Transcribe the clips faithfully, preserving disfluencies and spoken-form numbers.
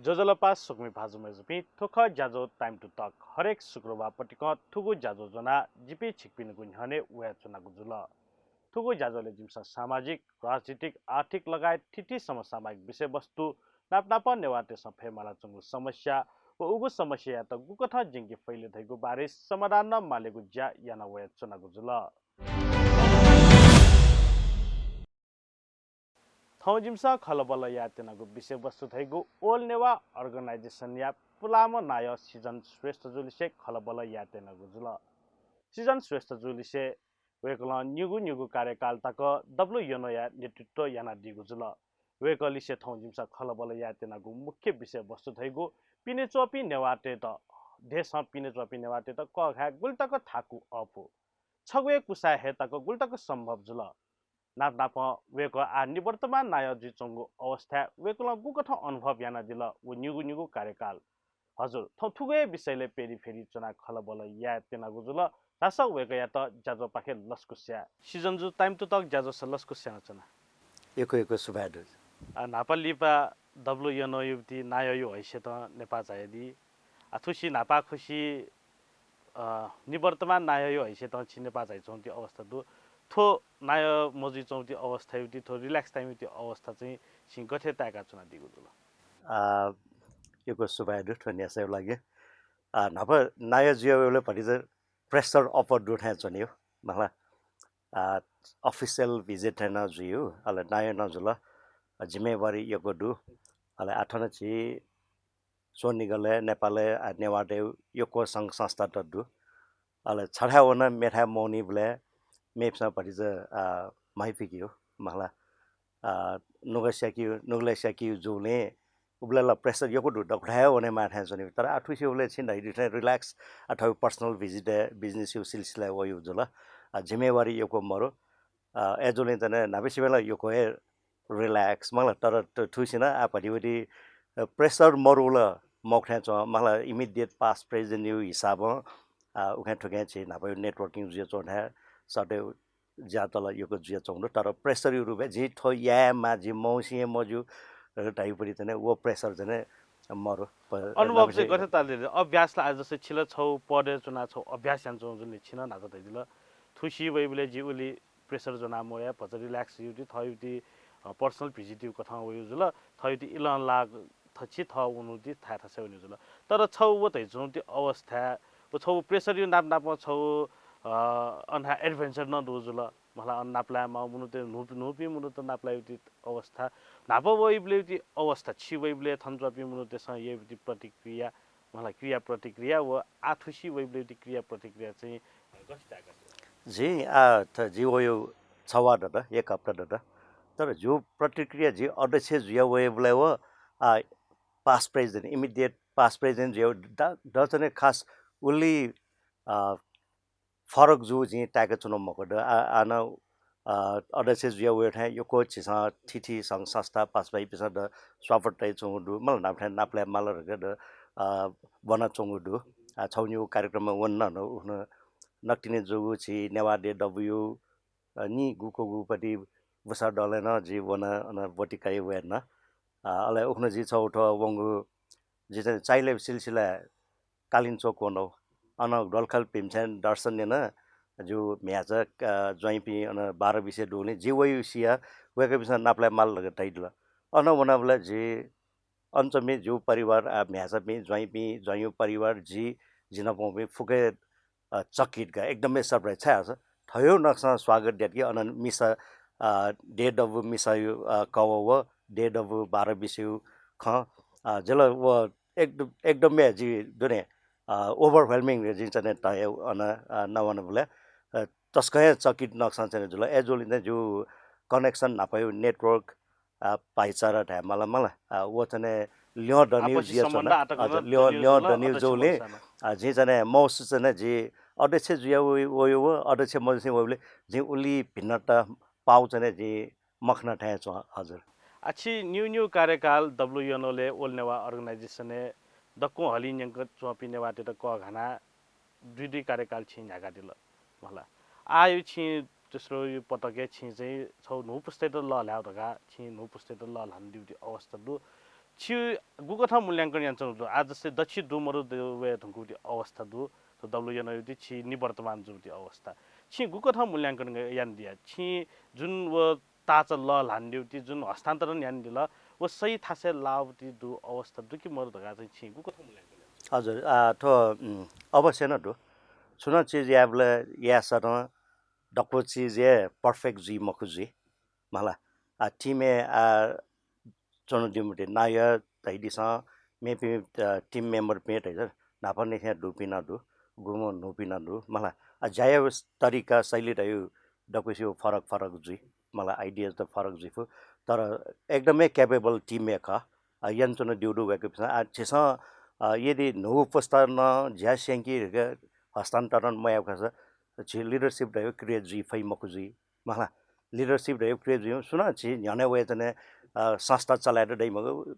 ज्वजलपा स्वकुमि भाजु मय्जुपिं, थ्व खः ज्याझ्वः Time to Talk। हरेक शुक्रबार पतिकं थुगु ज्याझ्वः ज्वनाः जिपिं छिकपिनिगु न्ह्यःने वयाच्वनागु जुल। थुगु ज्याझ्वलय् जिमिसं सामाजिक, राजनीतिक, आर्थिक लगायत थीथी समसामयिक विषयवस्तु, नाप नापं नेवाःतय्सं फयेमालाच्वंगु समस्या व उगु समस्यायात गुकथं ज्यंके फइ ले धइगु बारे समाधान नं मालेगु ज्या याना वयाच्वनागु जुल। थौं जिमिसं खँल्हाबल्हा यायेत्यनागु विषयवस्तु धइगु All Newa Organization-या पुलांम्ह नायः सिजन श्रेष्ठजुलिसे खँल्हाबल्हा यायेत्यनागु जुल। सिजन श्रेष्ठजुलिसे वय्कलं निगू निगू कार्यकाल तक WYNO-या नेतृत्व यानादीगु जुल। वय्कःलिसे थौं जिमिसं खँल्हाबल्हा यायेत्यनागु मुख्य विषयवस्तु धइगु पिने च्वंपिं नेवाःतय्त, देशं पिने च्वंपिं नेवाःतय्त कःघाये गुलि तक थाकु अःपु, छगू हे कुसाय् हयेतक गुलि तक सम्भव जुल। नाप नापं वय्कः आः निवर्तमान नायः जुइच्वंगु अवस्थाय् वय्कलं गुकथं अनुभव यानादिल व निगू निगू कार्यकाल। हजुर, थौं थुगु हे विषयलय् पेरिफेरी च्वनाः खँल्हाबल्हा यायेत्यनागु जुल। झासँ वय्कःयात ज्याझ्वःपाखे लसकुस याये। सिजनजु, Time to Talk ज्याझ्वलय् लसकुस यानाच्वना। यक्व यक्व सुभाय् दु। आ, न्हापा लिपा WYNO-या ति नायःया हैसियतं नेपाः झायादी। आ, थुसी न्हापा खुसी, अ, निवर्तमान नायःया हैसियतं छि नेपाः झाइच्वंगु ति अवस्था दु। थ्व नायः मजुइच्वंगु ति अवस्थाया ति, थ्व relax time-या ति अवस्था चाहिँ छिं गथे ताय्काच्वनादीगु जुल? आ, यक्व सुभाय् दु थ्व न्ह्यसःया लागि। आ, न्हापा नायः जुयावःबलय् भतिचा pressure अप्पर दु थें च्वनी, मखुला। आ, official visit थें नं जुइ, अले नायः नं जुल। आ, जिम्मेवारी यक्व दु। अले आः थन झी स्वनिगलय्, नेपालय्, आ, नेवाःतय् यक्व संघ संस्थात दु। अले छथाय् वन मेथाय् मवनीबलय् मेपिसं भतिचा, आ, म्हाइपिकी, मखुला। आ, नुगः स्याकी, नुगलय् स्याकी जूगुलिं उबलय् ला pressure यक्व दु, दक्वथाय् वनेमाः थें च्वनी। तर आः थुसी उबलय् छिं धयादी थें relax, आ, थःगु personal visit-य्, business-या सिलसिलाय् वइगु जुल। आ, जिम्मेवारी यक्व मरु। आ, अय्जूगुलिं चाहिँ न्हापासिबें ला यक्व हे relax, मखुला, तर थुसी नं आः भतिभति, अ, pressure मरु ला मखु थें च्वं, मखुला, immediate past present-या हिसाबं, आ, उखें थुखें झी न्हापा networking जुयाच्वंथाय् सःतय् ज्यात ला यक्व जुयाच्वंगु दु, तर pressure-या रूपय् झी थ्व यायेमाः, झी मवसें हे मज्यू, अ, धइगुपट्टि चाहिँ व pressure चाहिँ मरु। प-, अनुभव चाहिँ न्हापासिबें गथे ताल? अभ्यास ला, आः जस्तै छि ला छगू पदय् च्वनाः छगू अभ्यास यानाच्वंगु जुल, छि नं न्हाचा धयादिल। थुसी वइबलय् जि उलि pressure ज्वना मवया, भचा relax यानादी, थःगु ति, अ, personal visit-या कथं वइगु जुल, थःगु ति इलं लाःगु थ-, छि थः वनादी, थाय् थासय् वनादी जुल। तर छगू व धयाच्वंगु ति अवस्थाय्, व छगू pressure-या नाप नापं छगू, अ, अन adventure नं दुगु जुल। मखुला, अन नापलायेमाःगु मनूत, न्हूपि-, न्हूपिं मनूत नापलायेगु ति अवस्था, न्हापा वइबलय् ति अवस्था, छि वइबलय् थन च्वंपिं मनूतय्सं याइगु ति प्रतिक्रिया, मखुला, क्रिया प्रतिक्रिया व आः थुसी वइबलय् ति क्रिया प्रतिक्रिया चाहिँ गथे ताय्काच्वना? जिं आः थ-, जि वयाः छवाः दत, एक हप्ता दत। तर जिगु प्रतिक्रिया, जि अध्यक्ष जुया वइबलय् व, आ, past present, immediate past present जुया द-, दच्वने खास उलि, आ, फरक जू जिं ताय्काच्वना मखु। द-, आ, आः नं, अ, अध्यक्ष जुया वयाः थें यक्व झीसं थीथी संघ संस्था पासापिंसं द स्वापत तयाच्वंगु दु, मखुला, नाप थें नापलाये माल धकाः द, अ, ब्वनाच्वंगु दु। आ, छगू निगू कार्यक्रमय् वने नं, उखुन्हु नकतिनि जूगु झी नेवाः देय् दबूया, अ, निगू क्वगू पति बुसा दलय् नं जि वन, अन ब्वति कयाः वये नं। अ, अले उखुन्हु जि छगू थ्व वंगु, जि चाहिँ चाइल्ड लाइफ सिलसिला कालिन्चोक वनागु। अन ग्वलखाल भीमसेन दर्शन याना, जिगु म्ह्याय्चा, अ, ज्वाइँपिं अन बाह्र बिसे दुगुलिं जि वयाः सिया, वय्कःपिंसं नापलाये माल धकाः धयादिल। अन वनाबलय् जि अन च्वंपिं जिगु परिवार, आ, म्ह्याय्चापिं, ज्वाइँपिं, ज्वाइँया परिवार, जि, जि नाप वंपिं फुक्क हे, अ, चकित का, एकदमै surprise। छाय्धाःसा थःगु नखःसं स्वागत यात कि अन मिसा, अ, देय् दबू मिसाया, अ, कवः व देय् दबू बाह्र बिसेया खँ, अ, जुल व एकदम, एकदमै जि दुने, अ, overwhelming जि चाहिँ तया अन, अ, नवानाबलय्, अ, तसकं हे चकित नखःसं चाहिँ जुल। अय्जूगुलिं चाहिँ जिगु connection न्हापाया network, अ, भाइचारा धायेमाल मला, अ, व चाहिँ ल्यं दनिया जुयाच्वन। अ, ल्यं, ल्यं दनिया जूगुलिं, अ, जिं चाहिँ महसुस चाहिँ जि अध्यक्ष जुया वइ-, वयाः व अध्यक्ष मजुसें वइबलय् जिं उलि भिन्नता पाउ चाहिँ जि मखना थें च्वं, हजुर। आ, छि निगू निगू कार्यकाल WYNO-लय्, All Newa Organization-य् दक्वं हलिं न्यंक च्वंपिं नेवाःतय्त कःघानाः दुई दुई कार्यकाल छिं न्ह्याकादिल, मला। आःया छिं तेस्रोया पटकय् छिं चाहिँ छगू न्हू पुस्तायात लःल्हायेगु धकाः छिं न्हू पुस्तायात लःल्हानादीगु अवस्था दु। छि गुकथं मूल्यांकन यानाच्वनागु दु? आः जस्तै दछि दु मरु वये धुंकूगु अवस्था दु, थ्व डब्ल्युएनओया छि निवर्तमान जूगु अवस्था। छिं गुकथं मूल्यांकन यानादिया? छिं जुन व ताःचा लःल्हानादीगु, जुन हस्तान्तरण यानादिल, व सही थासय् लाःगु दु अवस्था दु कि मरु धकाः चाहिँ छिं गुकथं मूल्यांकन यानाच्वना? हजुर, आ, थ्व, उम्, अवश्य नं दु। छुं नं चिज यायेबलय् यायेसां नं दक्व चिज हे perfect जुइ मखु जुइ। मला, आ, team-य्, आ, च्वनादीम्ह नायः धइदिसँ, मेपिं, अ, team member-पिं धइदिसँ, न्हापांनिसें दुपिं नं दु, गुम्ह न्हूपिं नं दु। मला, आ, ज्या यायेगु तरिका, शैली धइगु दक्वसिगु फरक फरक जुइ। मला, ideas त फरक जुइ फु, तर एकदमै capable team हे खः। अ, यानाच्वनादीगु दु वय्कःपिन्सं। आ, झीसं, अ, यदि न्हू पुस्तां नं ज्या स्यंकी धकाः हस्तान्तरण मयाःगु खःसा, झी leadership धइगु create जुइ फइ मखु जुइ। मला, leadership धइगु create जुइ, सुनां झी न्ह्यःने वयाच्वने, अ, संस्था चलायेत दइ मखु।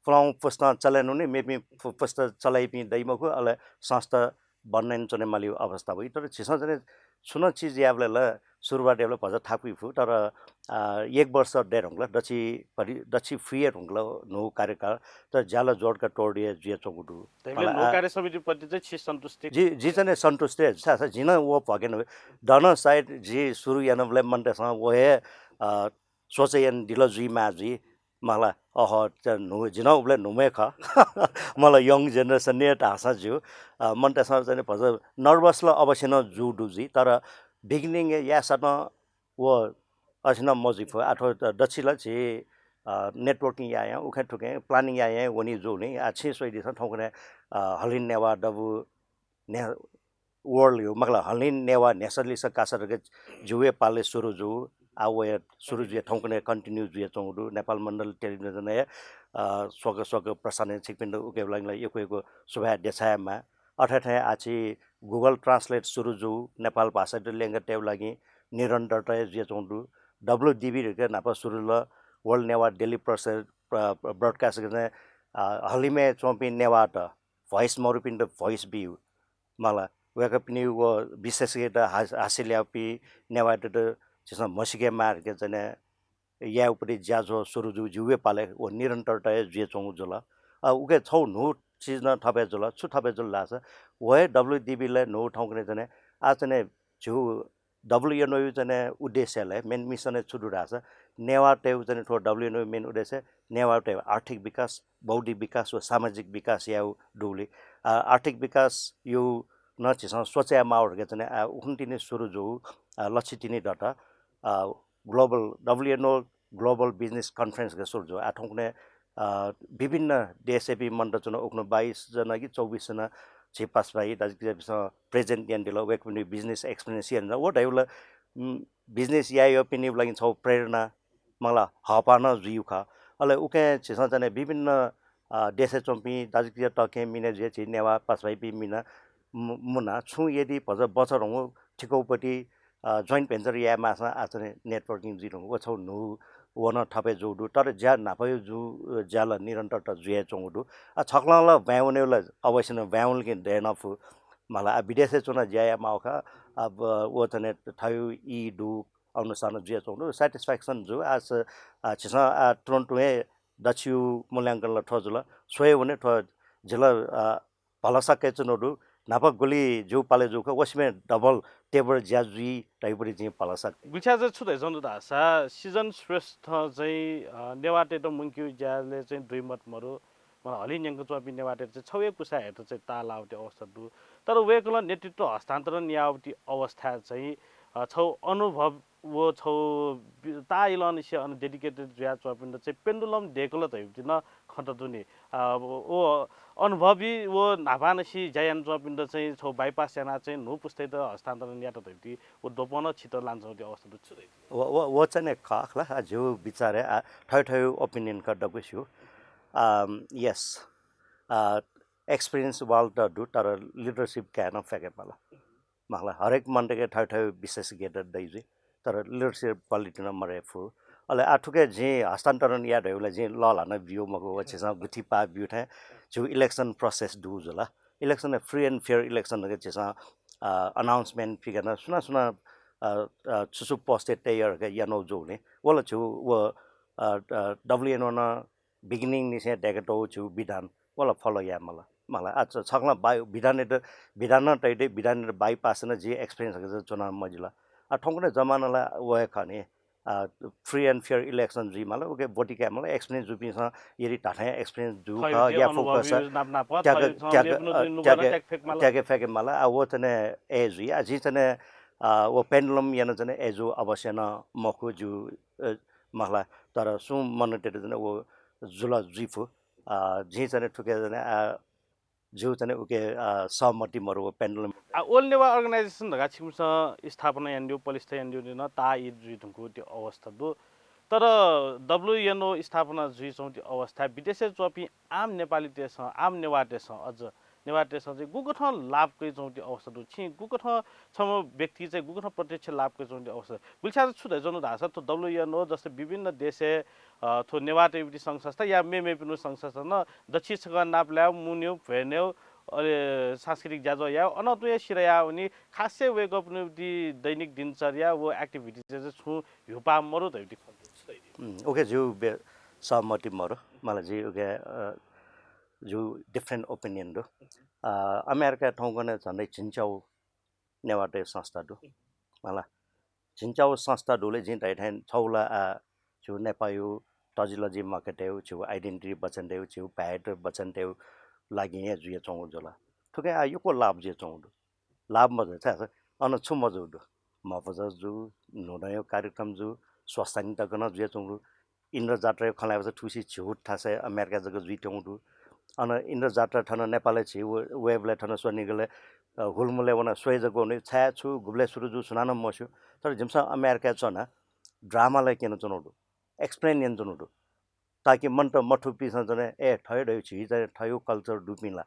पुलांगु पुस्तां चलायेनु नि, मेपिं पु-, पुस्ता चलाइपिं दइ मखु, अले संस्था बन्द यानाच्वने मालीगु अवस्था वइ। तर झीसं चाहिँ छुं नं चिज यायेबलय् ला, सुरुवात यायेबलय् भचा थाकुइ फु, तर, आ, एक वर्ष दये धुंकल, दछि भरि, दछि फुये धुंकल न्हू कार्यकाल, तर ज्या ला जोडका तोडया जुयाच्वंगु दु। धइबलय् मला, न्हू आ, कार्य समितिप्रति चाहिँ छि सन्तुष्टि? जि, जि चाहिँ सन्तुष्टि, सा, सा, जिं व भगेन, दन सायद जि सुरु यानाबलय् मनूतय्सं व हे, अ, सोचे यानादिल जुइमाः जुइ। मला, अह, त न्हू, जि नं उबलय् न्हूम्ह खः। मला, young generation नि धाःसां ज्यू। अ, मनूतय्सं चाहिँ भचा nervous ला अवश्य नं जू दु जुइ, तर beginning-य् यायेसां नं व अथे नं मजुइ फु। आः थ्व द-, दछि ला झी, अ, networking यायां, उखें थुखें planning यायां वनी जूगुलिं, आः छिं स्वयादिसँ थौंकन्हय्, अ, हलिं नेवाः दबू ने-, world-या, मखु ला, हलिं नेवाः न्ह्यसः लिसः कासा धकाः जिगु हे पालय् सुरु जू। आः व हे सुरु जुया थौंकन्हय् continue जुयाच्वंगु दु। नेपाल मण्डल टेलिभिजनया, अ, स्वक स्वक प्रसारण छिकपिन्त उकेगु लागिं ला यक्व यक्व सुभाय् देछायेमाः। अथे थें आः छि Google Translate सुरु जू, नेपाल भाषायात ल्यंके तयेगु लागिं निरन्तरता जुयाच्वंगु दु। डब्ल्युडिबी धकाः न्हापा सुरु जुल, World Newah Daily Process, प्र-, प्र-, Broadcast धकाः, अ, हलिमय् च्वंपिं नेवाःत, voice मरुपिन्त voice बीगु। मला, वय्कःपिनि व विशेष यायेत हा-, हासिल याःपिं नेवाःतय्त झीसं म्हसीकेमाः धकाः चाहिँ यायेगुपट्टि ज्याझ्वः सुरु जू, जिगु हे पालय् व निरन्तरता हे जुयाच्वंगु जुल। अ, उके छगू न्हू चिज नं थप हे जुल। छु थप हे जुल धाःसा, व हे डब्ल्युडिबी ला न्हू थौंकन्हय् चाहिँ आः चाहिँ झीगु डब्ल्युएनओया चाहिँ उद्देश्य ला, main mission छु दु धाःसा, नेवाःतय्गु चाहिँ थ्व डब्ल्युएनओया main उद्देश्य नेवाःतय्गु आर्थिक विकास, बौद्धिक विकास व सामाजिक विकास यायेगु दुगुलिं, अ, आर्थिक विकास यायेगु नं झीसं सोचे यायेमाःगु धकाः चाहिँ, अ, उखुन्हु तिनि सुरु जूगु, अ, लछि तिनि दत, अ, Global, डब्ल्युएनओ Global Business Conference धकाः सुरु जू। आः थौंकन्हय्, अ, विभिन्न देशयापिं मनूत च्वन, उखुन्हु बाइस जना कि चौबिस जना झी पासाभाइ दाजुकिजापिन्सं present यानादिल, वय्कःपिनि business experience यानादिल। व धयागु ला, उम्, business यायेगुपिनिगु लागिं छगू प्रेरणा, मला, हःपाः नं जुइगु खः। अले उकें झीसं चाहिँ विभिन्न, अ, देशय् च्वंपिं दाजुकिजा तःकेहेँ मिने जुया, झी नेवाः पासाभाइपिं मिना मु-, मुना छुं यदि भचा बचंधंगु थिकौपट्टि, अ, joint venture यायेमाःसां आः चाहिँ networking जुइधुंकल, व छगू न्हू, व नं थप हे जूगु दु। तर ज्या न्हापाया जू, अ, ज्या ला निरन्तरता जुयाच्वंगु दु। अ, छकलं ला ब्वाँय् वनेगु ला अवश्य नं ब्वाँय् वंगु दये नं फु। मला, अ, विदेशय् च्वनाः ज्या यायेमाःगु खः। अ, व चाहिँ थःगु ई दु, अनुसार नं जुयाच्वंगु दु। Satisfaction जू। आः स-, अ, झीसं, अ, तुरुन्त हे दछिया मूल्यांकन ला थ्व जुल। स्वये वने थ्व जिल, अ, भलसा कयाच्वनागु दु। न्हापा गुलि जिगु पालय् जूगु खः, व सिबें double तेबर ज्या जुइ धइगुपट्टि जिं भलसा कया। गुलिख्यलय् चाहिँ छु धयाच्वंगु दु धाःसा, सिजन श्रेष्ठं चाहिँ, अ, नेवाःतय्त मुंकेगु ज्याय् चाहिँ दुई मत मरु, मला, हलिं न्यंकं च्वंपिं नेवाःतय्त चाहिँ छगू हे कुसाय् हयेत चाहिँ ताः लाःगु अवस्था दु। तर वय्कलं नेतृत्व हस्तान्तरण याःगु अवस्थाय् चाहिँ, अ, छगू अनुभव व छगू बि-, ताःहाकःनिसें अन dedicated जुयाच्वंपिन्त चाहिँ pendulum दय्कल धइगु नं खँ त दु नि। अ, व, व अनुभवी व न्हापांनिसें ज्या यानाच्वंपिन्त चाहिँ छगू bypass यानाः चाहिँ न्हू पुस्तायात हस्तान्तरण यात धइगु व द्वपं नं छित लानाच्वंगु अवस्था दु, छु धइगु? व, व, व चाहिँ नि खः खला, आ, जिगु विचारय्, आ, थःथःगु opinion खः दक्वसिगु। अम, yes। अ, experience वालत दु, तर leadership काये नं फय्के माल। मखु ला, हरेक मनूतय्के थःथःगु विशेषज्ञता दइ जुइ, तर leadership quality नं मदये फु। अले आः थुके जिं हस्तान्तरण याये धइगु ला जिं लःल्हाना ब्यू मखु, व झीसं गुथि पाः ब्यू थें झीगु election process दु जुल। Election free and fair election धकाः झीसं, अ, announcement फिकन सुनां सुनां, अ, अ, छु छु post-य् तयार धकाः यानागु जूगुलिं व ला झीगु व, अ, अ, डब्ल्युएनओ नं beginning निसें दय्‌कातःगु झीगु विधान व ला follow याये माल। माल। आ, छ-, छकलं बाइ-, विधानयात, विधान नं तइतइ, विधानयात bypass यानाः जिं experience हकः च्वना मजिल। आ, थौंकन्हय् जमाना ला व हे खः नि, आ, free and fair election जुइ माल, उके vote काये माल, experience जूपिन्सं यदि धात्थें experience जू खः, थःगु या अनुभव focus, use नाप नाप, त्याग, थःगु त्याग, मेपिनिगु अ, जुन नुगः नं त्याग, त्याग फ्याके माल। त्याग फ्याके माल। आ, व चाहिँ अय् जुइ। आ, जिं चाहिँ, आ, व pendulum याना चाहिँ अय् जू अवश्य नं मखु जू, अ, माल। तर सुं मनूतय्‌त चाहिँ व जुल जुइफु। आ, जिं चाहिँ थुके चाहिँ, आ, जिगु चाहिँ उके, आ, सहमति मरु व pendulum। आ, All Newa Organization धकाः छिकपिन्सं स्थापना यानादिउ, पलिस्था यानादिउ नं ताः ई जुइ धुंकूगु ति अवस्था दु। तर WNO स्थापना जुइच्वंगु ति अवस्थाय् विदेशय् च्वंपिं आम नेपालीतय्‌सं, आम नेवाःतय्‌सं, अझ नेवाःतय्‌सं चाहिँ गुकथं लाभ कयाच्वंगु ति अवस्था दु? छिं गुकथं छम्ह व्यक्ति चाहिँ गुकथं प्रत्यक्ष लाभ कयाच्वंगु ति अवस्था दु? गुलिस्यां छु धयाच्वनु धाःसा थ्व WNO जस्तै विभिन्न देशय्, अ, थ्व नेवाःतय्‌गु ति संघ संस्था या मेमेपिनिगु संघ संस्था नं दच्छि छकः नापलायेगु, मुनेगु, भ्वय् नयेगु, अले सांस्कृतिक ज्याझ्वः यायेगु, अनं तुं हे सिधयावनी। खासय् वय्‌कःपिनिगु ति दैनिक दिनचर्या व activities चाहिँ छुं ह्युपाः मरु धइगु ति खँ दु। छु धइगु ति? उम्, उके जिगु बे-, सहमति मरु। माल जि उके, अ, जिगु different opinion दु। अ, अमेरिकाय् थौंकन्हय् झन्डै झिंच्यागू नेवाःतय् संस्था दु। माल। झिंच्यागू संस्था दुबलय् जिं धयाथें छगू ला, आ, झीगु नेपाःया तजिलजि म्वाकेतय्‌गु, झीगु identity बचय् यानातय्‌गु, झीगु भाय्‌त बचय् यानातय्‌गु लागिं हे जुयाच्वंगु जुल। थुकिं आ यक्व लाभ जुयाच्वंगु दु। लाभ मजू छाय्‌धाःसा अन छु मजू दु? म्हपुजा जू, न्हूदँया कार्यक्रम जू, स्वसानी तक नं जुयाच्वंगु दु। इन्द्रजात्राया खँ ल्हायेबलय् थुसी झीगु थासय् अमेरिकाय् जक जुइत्यंगु दु। अन इन्द्रजात्रा थन नेपालय् झी व-, वयेबलय् थन स्वनिगलय्, अ, हुलमुलय् वनाः स्वये जक वनी, छाय् छु, गुबलय् सुरु जू, सुनानं मस्यू। तर जिमिसं अमेरिकाय् च्वनाः drama ला क्यनाच्वनागु दु, explain यानाच्वनागु दु। ताकि मनूत मथूपिन्सं चाहिँ, ए, थ्व हे दु, झी चाहिँ थ्व हे culture दुपिं ला,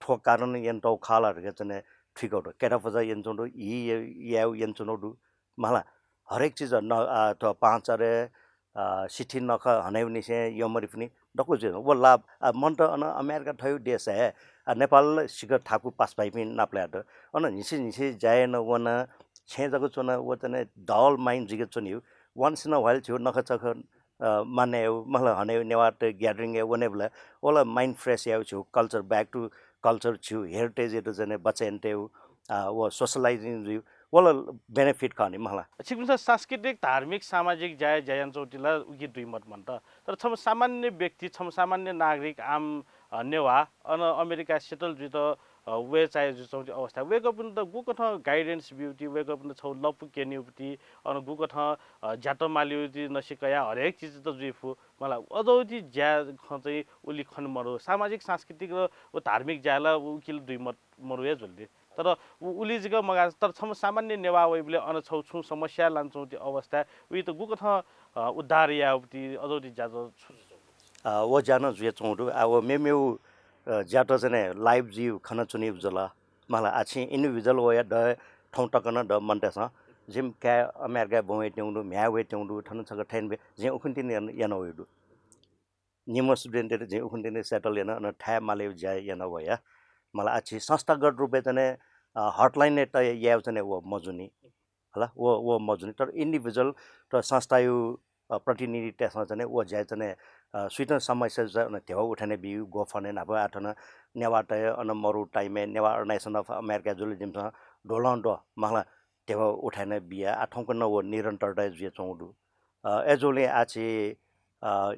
थ्व कारण यानातःगु खः ला धकाः चाहिँ थुइकागु दु। केरा पुजा यानाच्वनागु दु, ई या-, यायेगु यानाच्वनागु दु। माल, हरेक चिज न, आ, थ्व पाहांचह्रे, आ, सिथि नखः हनेगु निसें यःमरिपिनि दक्व जुइ। व लाभ, आ, मनूत अन अमेरिका थ्व हे देशय्, आ, नेपाल सिक्क थाकु पासाभाइपिं नापलायेत। अन न्हिसि न्हिसि ज्या याना वना, छेँय् जक च्वना, व चाहिँ dull mind जुइक च्वनीगु। Once in a while झीगु नखःचखः अ, मानय् यायेगु, माल हनेगु, नेवाःत gathering य् वनेबलय्, व ला mind fresh यायेगु, झीगु culture, back to culture, झीगु heritage यात चाहिँ बचय् यानातयेगु, अ, व socializing जुइगु, व ला benefit खः नि, माल। छिकपिन्सं सांस्कृतिक, धार्मिक, सामाजिक ज्या, ज्या यानाच्वंगु ति ला उकी दुई मत मन्त। तर छम्ह सामान्य व्यक्ति, छम्ह सामान्य नागरिक, आम, अ, नेवाः, अन अमेरिका settle जुइत अ, वये चाहे जुयाच्वंगु ति अवस्था। वय्‌कःपिन्त गुकथं guidance ब्यूगु ति, वय्‌कःपिन्त छगू लँपु क्यनीगु ति, अन गुकथं, अ, ज्यात मालीगु ति नसिकया हरेक चिज त जुइफु। माल अज्याःगु ति ज्या खँ चाहिँ उलि खने मरु। सामाजिक, सांस्कृतिक र व धार्मिक ज्या ला उकिल दुई मत मरु हे जुल ति। तर उ-, उलि जक मगाः, तर छम्ह सामान्य नेवाः वइबलय् अन छगू छुं समस्या लानाच्वंगु ति अवस्था, उइत गुकथं, अ, उद्धार यायेगु ति अज्याःगु ति ज्या छु जुयाच्वंगु? अ, व ज्या नं जुयाच्वंगु दु। आ, व मेमेगु, अ, ज्यात चाहिँ live जुइगु खनाच्वनीगु जुल। माल, आ, छिं individual वया द थौं तक नं द मनूतय्‌सं, जिमि काय् अमेरिकाय् बौं वयेत्यंगु दु, म्ह्याय् वयेत्यंगु दु, थन छकः थय् निबे, जिं उखुन्हु तिनि याना, याना वयागु दु। निम्ह student यात जिं उखुन्हु तिनि settle याना, अन थाय् मालेगु ज्या याना वया। माल, आ, झी संस्थागत रूपय् चाहिँ, अ, hotline य् तयाः यायेगु चाहिँ व मजूनि। हला, व, व मजूनि, तर individual त संस्थाया, अ, प्रतिनिधितय्‌सं चाहिँ व ज्या चाहिँ, अ, सुइतं समस्या जुल अन ध्यबा उठाने बीगु, GoFund नाप आ थन नेवाःतय् अन मरु time य् नेवाः Organization of America जुल जिमिसं द्वलं द्वः माल ध्यबा उठाने बिया, आ थौंकन्हय् व निरन्तरता जुयाच्वंगु दु। अ, अय्‌जूगुलिं आ झी, अ,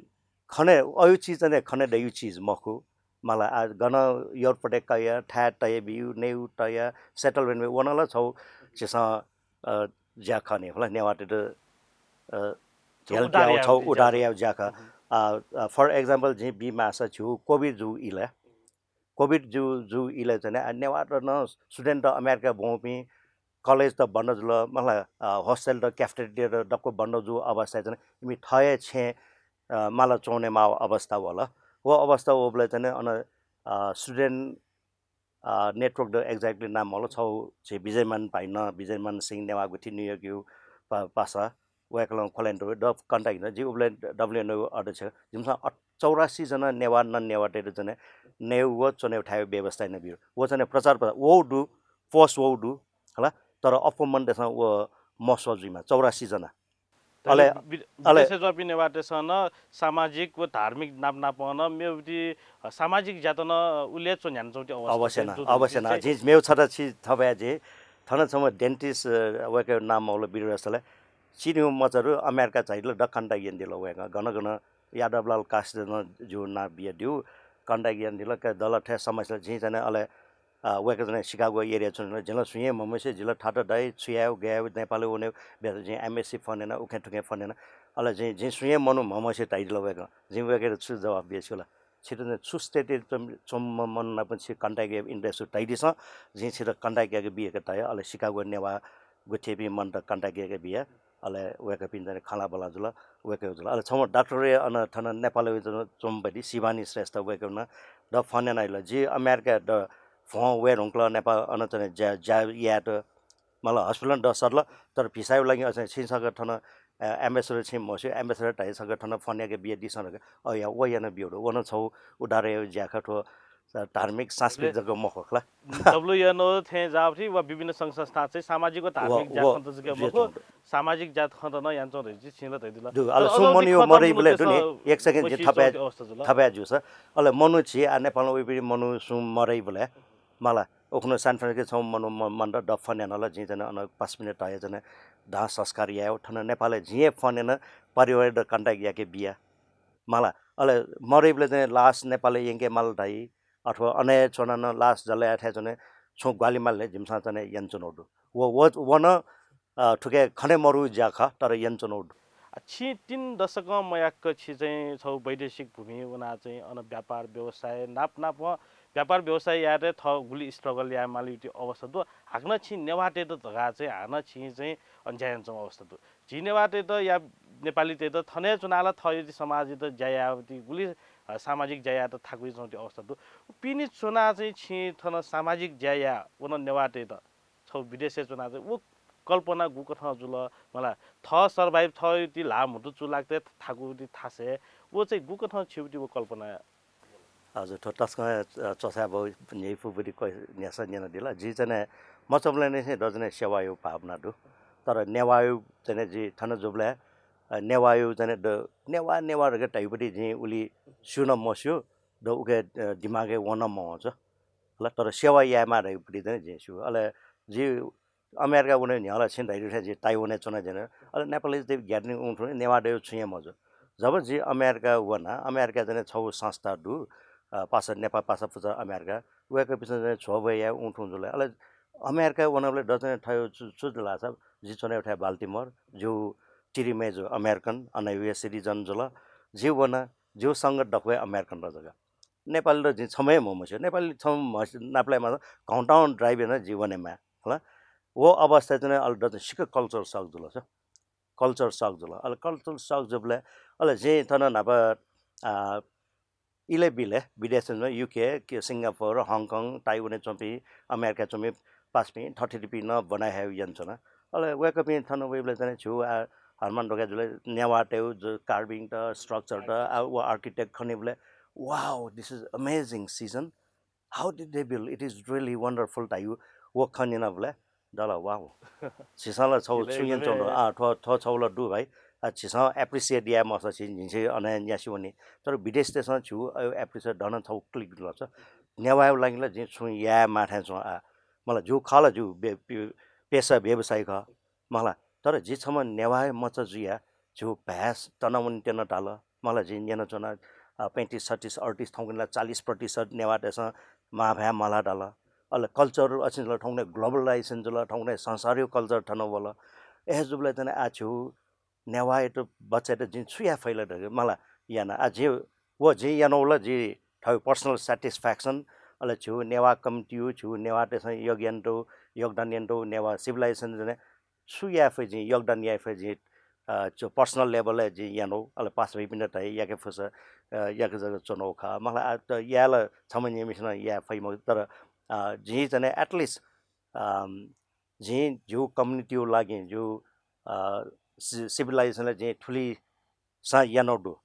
खने, अयु चिज चाहिँ खने दयु चिज मखु। माल आ गन एयरपोर्टय् कया, थाय् तया बियु, नयु तया, settlement वन ला छौ झीसं, अ, ज्या खने, हला, नेवाःतय्‌त, अ, help याउ छौ, उद्धार याउ ज्या ख। अ, अ, for example, जिं बी मासा छु, COVID जु इले। COVID जु, जु इले चाहिँ, आ, नेवाःत न student त अमेरिका बौंपिं, college त बन्द जुल, मतलब, अ, hostel त cafeteria त दक्व बन्द जु अवस्था चाहिँ, इमि थये छेँ, अ, माला चौने माव अवस्था वल। व अवस्था वबले चाहिँ, अन, अ, student, अ, network द exactly नाम मल छौ, छे विजयमान भाइन, विजयमान सिंह नेवाः गुथि New York यु पा-, पासा, वय्‌कलं खोलेन्ट द contact न, जि उबले WNO अध्यक्ष, जिमिसं अ-, चौरासी जना नेवाः न नेवाःतय्‌त चाहिँ नेउ व चनेउ थायु व्यवस्था न बिउ। व चाहिँ प्रचार प्र-, वौ दु, force वौ दु, हला, तर अप्वमन देशं व मस्व जुइमा, चौरासी जना। अले, अले विदेशय् च्वंपिं नेवाःतय्‌सं नं सामाजिक व धार्मिक नाप नापं नं मेगु, अ, सामाजिक ज्यात नं उलि हे च्वन्ह्यानाच्वंगु अवस्था अवश्य नं, अवश्य नं। जिं मेगु छता छि थपय् जिं थन छम्ह dentist, अ, वय्‌कःया नां मवल, वीर रसले। चिन्हु मचारु अमेरिका झाइदिल, द contact यानादिल वय्‌कः। गन गन यादवलाल कास्कीं नं जिगु नां बियादिल, contact यानादिल, का दल थथे समस्या जिं चाहिँ अले अ, वय्‌कः चाहिँ Chicago area च्वंनिल। जिं ला सुं हे म्हमस्यू, जिं ला थात दाइ, छु याये, गय् याये, नेपालय् वने, बेस जिं embassy phone याना, उखें थुखें phone याना। अले जिं, जिं सुं हे मनु म्हमस्यू धयादिल वय्‌कलं। जिं वय्‌कःयात छु जवाफ बिया छु ला? छित चाहिँ छु state-य् च्वं-, च्वंम्ह मनू नाप छि contact याये interest धाइदिसँ, जिं छित contact याके बिया का धया। अले Chicago नेवाः गुथिपिं मनूत contact याके बिया। अले वय्‌कःपिं चाहिँ खँल्हाबल्हा जुल, वय्‌कः जुल। अले छम्ह डाक्टर अन थन नेपालय् च्वं-, च्वंम्ह शिवानी श्रेष्ठ, वय्‌कलं द phone यानादिल। जि अमेरिका द भ्वं वये धुंकल नेपाल अन चाहिँ ज्या, ज्या यायेत। मला hospital द सदल, तर भिसाया लागि अझ छिं छकः थन, अ, ambassador छिं म्हस्यू, ambassador धाइ छकः थन phone याके बियादिसँ धकाः। अ, या, व याना बियादिल। व नं छगू उदारया ज्या खः थ्व, अ, धार्मिक सांस्कृतिक जक मखु खला। तबलु यानो थें जावथि व विभिन्न संघ संस्था चाहिँ सामाजिक व धार्मिक ज्या खन्त जक मखु, सामाजिक ज्या खन्त नं यानाच्वं धइगु छिं ला धयादिल। दु, अले सुं मनू मरइबलय् दु नि, एक second जिं थपय्, थपय् जुस। अले मनू छि आ नेपालं वइपिं मनू सुं मरइबलय् मला, उखुन्हु San Francisco छम्ह मनू म-, मनूत द phone यानादिल, जिं चाहिँ अन पाँच मिनेट धया चाहिँ दाह संस्कार याये, थन नेपालय् जिं हे phone याना परिवारयात contact याके बिया। मला, अले मरइबलय् चाहिँ लास नेपालय् यंके माल धाइ, अथवा अन हे च्वनाः नं लास जलया थाय् च्वने छुं ग्वाहालि माल हे जिमिसं चाहिँ यानाच्वनागु दु। व, व, व नं, अ, थुके खने मरु ज्या खः, तर यानाच्वनागु दु। आ, छिं तीन दशकं मयाक्क छि चाहिँ छगू वैदेशिक भूमि वनाः चाहिँ अन व्यापार व्यवसाय नाप नापं व्यापार व्यवसाय यायेत थः गुलि struggle याये मालीगु अवस्था दु। हाकनं छिं नेवाःतय्‌त धकाः चाहिँ हानं छिं चाहिँ अन ज्या यानाच्वंगु अवस्था दु। झी नेवाःतय्‌त या नेपालीतय्‌त थन हे च्वनाः ला थःगु समाजयात ज्या यायेत गुलि, अ, सामाजिक ज्या यायेत थाकुइच्वंगु अवस्था दु। पिने च्वनाः चाहिँ छिं थन सामाजिक ज्या याः वन नेवाःतय्‌त छगू विदेशय् च्वनाः चाहिँ व कल्पना गुकथं जुल? मला, थः survive, थःगु ति ल्हाः म्हुतु चूलाकेत थाकूगु ति थासय् व चाहिँ गुकथं छिगु ति व कल्पना? हजुर, थ्व तसकं, अ, च्वछाय् बौ न्ह्यइपुगु ति क्वय् न्ह्यासः न्यनादिल। जि चाहिँ मचाबलय् निसें द चाहिँ सेवाया भावना दु। तर नेवाःया चाहिँ जि थन जूबलय्, अ, नेवाःया चाहिँ द नेवाः, नेवाः धकाः धाइगु ति जिं उलि स्यू नं मस्यू, द उके, अ, दिमागय् वं नं मवंसा। हला, तर सेवा यायेमाः धइगु ति चाहिँ जिं स्यू। अले जि अमेरिका वने न्ह्यः ला छिं धयादीथें जि ताइवानय् च्वना ज्यना। अले नेपालय् जि gathering वंथुं नेवाःतय्‌गु छुं हे मजू। जब जि अमेरिका वना, अमेरिका चाहिँ छगू संस्था दु, अ, पासा, नेपाल पासा पुचः अमेरिका, वय्‌कःपिन्सं चाहिँ झ्वःबहय् याये वंथुं जुल। अले अमेरिका वनाबलय् द चाहिँ थ्व छु, छु जुल धाःसा, जि च्वनागु थाय् Baltimore, जिगु तिरिमय् जु American, अन US citizen जुल। जि वना, जिगु संगत दक्व हे American ला जक। नेपाली ला जिं छम्ह हे म्हमस्यू। नेपाली छम्ह म्हमस्यू नापलाये माःसा घौंटां drive याना जि वनेमाः। हला? व अवस्था चाहिँ अले द चाहिँ सिक्क culture shock जुल सा। Culture shock जुल। अले culture shock जूबलय् अले जिं थन न्हापा, आ, इलय् बिलय् विदेशय् च्वंपिं UK, के, Singapore, Hong Kong, ताइवानय् च्वंपिं, अमेरिकाय् च्वंपिं पासापिं थःथितिपिं नं ब्वना हयेगु यानाच्वना। अले वय्‌कःपिं थन वइबलय् चाहिँ छु, आ, हनुमान ढोका जुल, नेवाःतय्‌गु जु, carving त, structure त, आ, व architect खनीबलय्, "Wow, this is amazing, Sijan." How did they build? It is really wonderful धाइगु व खँ न्यनाबलय् दल, wow। झीसं ला छगू छुं यानाच्वंगु दु। आ, थ्व, थ्व छगू ला दु भाइ। आ, झीसं appreciate याये मसा छि, झिंछि अन हे न्यासि वनी। तर विदेशीतय्‌सं छु, अ, appreciate धन छगू click जुल सा। नेवाःया लागि ला जिं छुं याये माः थें च्वं आ। मला जिगु खः ला जिगु बे-, पे-, पेसा व्यवसाय खः। मला, तर जि छम्ह नेवाःया मचा जुयाः जिगु भाय् तनावने त्यन धाल। मला, जिं न्यनाच्वना, अ, पैंतिस, छत्तिस, अड्तिस, थौंकन्हय् ला चालिस प्रतिशत नेवाःतय्‌सं मां भाय् मल्हाः धाल। अले culture अछिं जुल, थौंकन्हय् globalization जुल, थौंकन्हय् संसारया culture थन वल। अय् जूबलय् चाहिँ आ जिगु नेवाःयात बचय् यायेत जिं छु याये फइ ला धकाः मला याना। आ, जिं व जिं यानागु ला जि थःगु personal satisfaction, अले जिगु नेवाः कमिटीया, जिगु नेवाःतय्‌सं योग यानातःगु, योगदान यानातःगु, नेवाः civilization चाहिँ छु याये फइ जिं, योगदान याये फइ जिं, अ, जो personal level-य् जिं यानागु, अले पासापिन्त धया याके फुसा, अ, याके जक च्वनागु खः। मला, आ, त याये ला छम्ह निम्हसिनं याये फइ मखु, तर, अ, जिं चाहिँ at least, अ, जिं जिगु community-या लागि, जिगु, अ, सि-, civilization-य् जिं थुलि सा यानागु दु।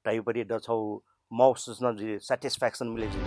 धाइगु पति द छगू महसुस नं जुइ, satisfaction मिले जुइ।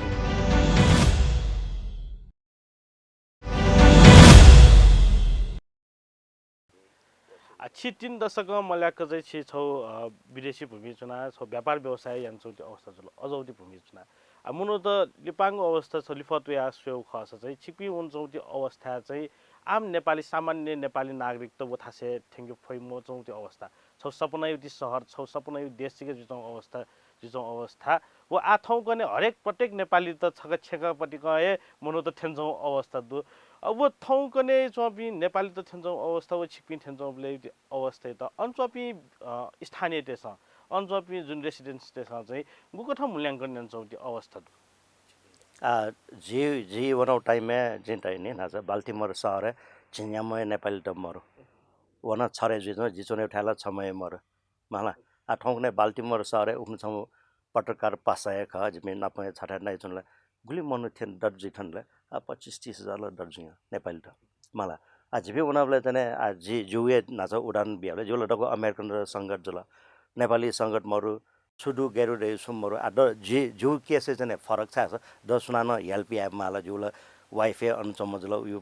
आ, छि तीन दशकं मल्याक चाहिँ छि छौ, अ, विदेशी भूमि च्वना, छौ व्यापार व्यवसाय यानाच्वंति अवस्था जुल, अजौति भूमि च्वना। आ, मनूत लिपांगु अवस्था छ लिफः तुया स्वयेगु खःसा चाहिँ छिकपिं वनाच्वंति अवस्था चाहिँ आम नेपाली, सामान्य नेपाली नागरिकत व थासय् थ्यंके फइ मच्वंति अवस्था। छौ सपनायुति शहर, छौ सपनायु देश चिके जुइच्वंगु अवस्था, जुइच्वंगु अवस्था। व आ थौंकन्हय् हरेक प्रत्येक नेपालीत छक छेँखा पतिकं हे मनूत थ्यंच्वंगु अवस्था दु। अब व थौंकन्हय् च्वंपिं नेपालीत थ्यंच्वंगु अवस्था व छिकपिं थ्यंच्वंबलय् अवस्थायात अन च्वंपिं, अ, स्थानीयतय्सं, अन च्वंपिं जुन residents तय्सं चाहिँ गुकथं मूल्यांकन यानाच्वंति अवस्था दु? आ, जि, जि वनाउ time-य् जिं धयानि न्हाचा Baltimore शहरय् झिंन्याम्ह नेपालीत मरु। वन छरे जुइच्वं, जि च्वनेउ थाय् ला छम्ह हे मरु। मला, आ, थौंकन्हय् Baltimore शहरय् उखुन्हु छम्ह पत्रकार पासा हे खः, जिमि नाप हे छथाय् नाइच्वंबलय् गुलि मनू थ्यन दत जुइ थन ला, आ, पच्चिस तीस हजार ला दत जुइ नेपालीत। मला, आ, झीपिं वनाबलय् चाहिँ, आ, जि, जिउ हे न्हाचा उदाहरण बियाबलय्, जिउ ला दक्व American संगत जुल, नेपाली संगत मरु, छु दु, गय् दु धइगु छुं मरु। आ, द, जि, जिउ case-य् चाहिँ फरक छाय् धाःसा, द सुनानं help याये माल, जिउ ला wife हे अन च्वंम्ह जुल, उयु,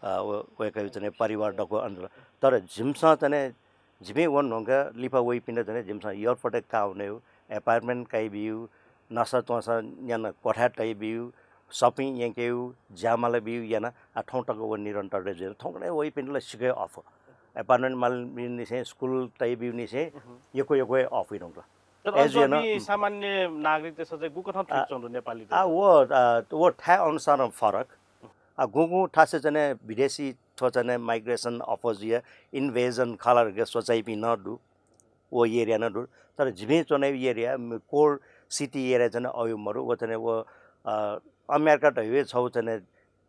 आ, व, वय्कःयु चाहिँ परिवार दक्व अन जुल। तर जिमिसं चाहिँ, जिमि वन न्हूंक लिपा वइपिन्त चाहिँ जिमिसं एयरपोर्टय् काः वनेउ, apartment काइबिउ, नसा त्वंसा न्याना क्वथाय् तइबिउ, shopping यंकेउ, ज्यामाला बिउ याना, आ, थौं तक व निरन्तर जुइ। थौंकन्हय् वइपिन्त ला सिक्क हे offer। Apartment माल बिउ निसें, school तइबिउ निसें, यक्व यक्व हे offer धुंकल। तर अन च्वंपिं सामान्य नागरिकतय्सं चाहिँ गुकथं treat च्वंदु नेपालीत? आ, व, आ, व थाय् अनुसारं फरक। आ, गुगुं थासय् चाहिँ विदेशी थ्व चाहिँ migration अप्वः जुया invasion खः ला धकाः स्वचाइपिं नं दु। व area नं दु। तर जिपिं च्वनाउ area, म, core city area चाहिँ अयु मरु। व चाहिँ व, अ, अमेरिका धइउ हे छौ चाहिँ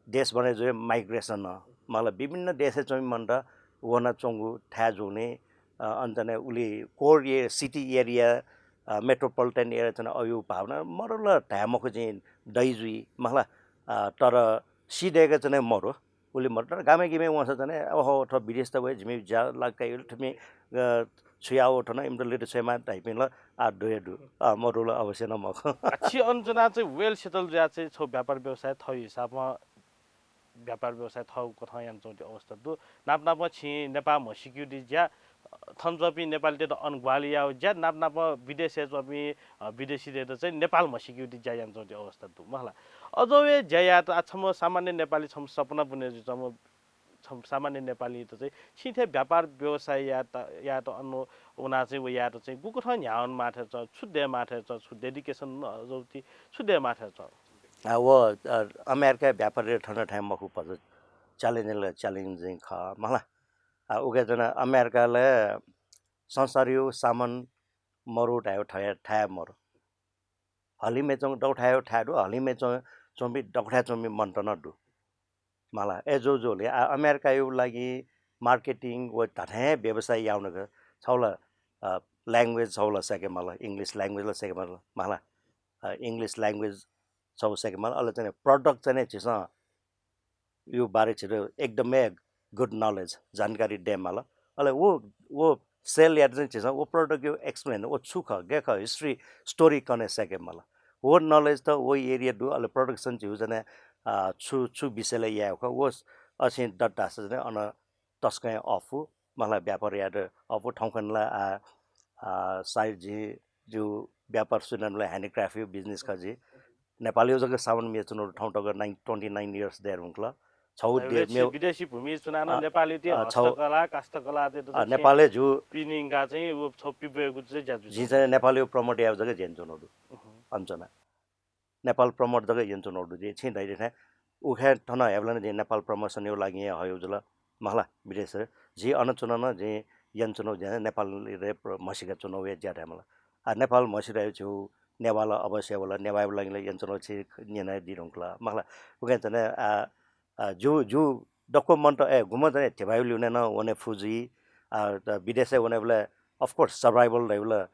देश बने जुया migration, मला विभिन्न देशय् च्वंपिं मनूत वनाच्वंगु थाय् जुनि, अ, अन चाहिँ उलि core ए-, city area, अ, metropolitan area चाहिँ अयु भावना मरु ला धाये मखु जिं दइ जुइ, मला, अ, तर सिधय्क चाहिँ मरु। उलि मरु, तर गामय् गिमय् वंसा चाहिँ, ओहो, थ्व विदेशत वये, जिमि ज्या लाक्क इल, थुमि, अ, छु याउ थन, इमित लित छ्वयेमा धाइपिं ला आ दु हे दु। अ, मरु ला अवश्य नं मखु। आ, छि अन च्वना चाहिँ well settle जुया चाहिँ छौ व्यापार व्यवसाय थःयु हिसाबं व्यापार व्यवसाय थःगु कथं यानाच्वंति अवस्था दु। नाप नाप छिं नेपाः म्हसीकेउति ज्या, थन च्वंपिं नेपालीतय्त अन ग्वाहालि याउ ज्या, नाप नाप विदेशय् च्वंपिं, अ, विदेशीतय्त चाहिँ नेपाल म्हसीकेउति ज्या यानाच्वंति अवस्था दु, मला। अझ हे ज्या यायेत आ छम्ह सामान्य नेपाली छम्ह सपना बुने जुइच्वंम्ह छम्ह सामान्य नेपालीत चाहिँ छिं थें व्यापार व्यवसाय यायेत, यायेत अन वना चाहिँ व यायेत चाहिँ गुकथं न्ह्यावन माथय् च्वं, छु दये माथय् च्वं, छु dedication अजौति छु दये माथय् च्वं? आ, व, अ, अमेरिका व्यापार थन थाय् मखु, पझ challenge ला challenging खः, मला। आ, उके च्वना अमेरिका ला संसारयु सामान मरु धायु थाय्, थाय् मरु। हलिमय् च्वं दक्व थाय् थाय् दु, हलिमय् च्वं, च्वंपिं दक्व थाय् च्वंपिं मनूत नं दु। मला, ए जो जोले, आ, अमेरिकायु लागि marketing व धाथें व्यवसाय याउनक छौ ला, अ, language छौ ला सके मला, English language ला सके मला, मला, अ, English language छौ सके मला, अले चाहिँ product चाहिँ झीसं यु बारे छित एकदमै good knowledge, जानकारी दये माल। अले व, व sell यात चाहिँ झीसं व product यु explain, व छु खः, गय् खः, history, story कने सके माल। व knowledge त व area दु, अले production झीउ चाहिँ, अ, छु, छु विषयले याये खः, व अछिं दत धाःसा चाहिँ अन तसकं अफु, मला व्यापार यात अफु, थौंकन्हय् ला, आ, आ, सायद जि, जिउ व्यापार सुनान ला handicraft यु business खः जि। नेपालयु जक सामान म्ये च्वनाउ थौं तक nine, twenty nine years there हुंकल। छौ दे, विदेशी, म्ये विदेशी भूमि च्वनान अ, नेपालयु ति अ, छौ हस्तकला, काष्ठकला ते अ, नेपालयु जु पिनिंगा चाहिँ व छौ पिबेगु चाहिँ ज्या जु जि चाहिँ नेपालयु promote याउ जक ज्या च्वनाउ दु। अन च्वना। नेपाल promote जक याना च्वनाउ दु। जि छिं धइथें उखे थन हेबलन जि नेपाल promotion यु लागि हयु जुल। मला विदेश जि अन च्वनान जि याना च्वनाउ जि नेपाल रे प्र-, म्हसीका च्वनाउ हे ज्या धाये मला। आ, नेपाल म्हसीका झिउ नेवाल अवश्य वल, नेवाल लागि याना च्वनाउ छि न्यना दि धुंकल। मला उके चाहिँ आ, आ, जु, जु दक्व मनूत, ए, गुम्ह चाहिँ धिबायु लिउने नं वने फु जुइ। आ, त विदेशय् वनेबलय् of course survival धइबलय्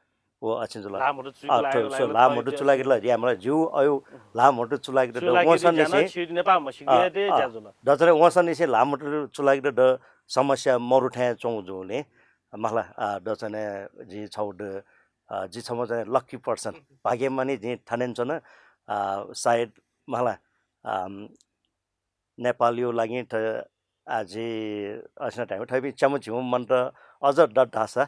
व अछिं जुल। लामोटु चुइक अ, लागेको थ्व-, लागेको लामोटु थ्व चुलागित ला, या, मला, जिउ अयु लामोटु चुलागित चुलागित वंसन ज्या निसें, छि नेपाल म्हसीक अ, ज्या अ, जुल। दचरे वंसन निसें लामोटु चुलागित द समस्या मरु थें च्वं जुने। मला, अ, दचने जि छौ द, अ, जि छम्ह चाहिँ lucky person, भाग्यमानी जि थनेन च्वन, अ, सायद, मला, अम, नेपालयु लागि त आ, जि असिना टाइम थैपिं च्याम्ह झिम्ह मनत अझ दत धाःसा,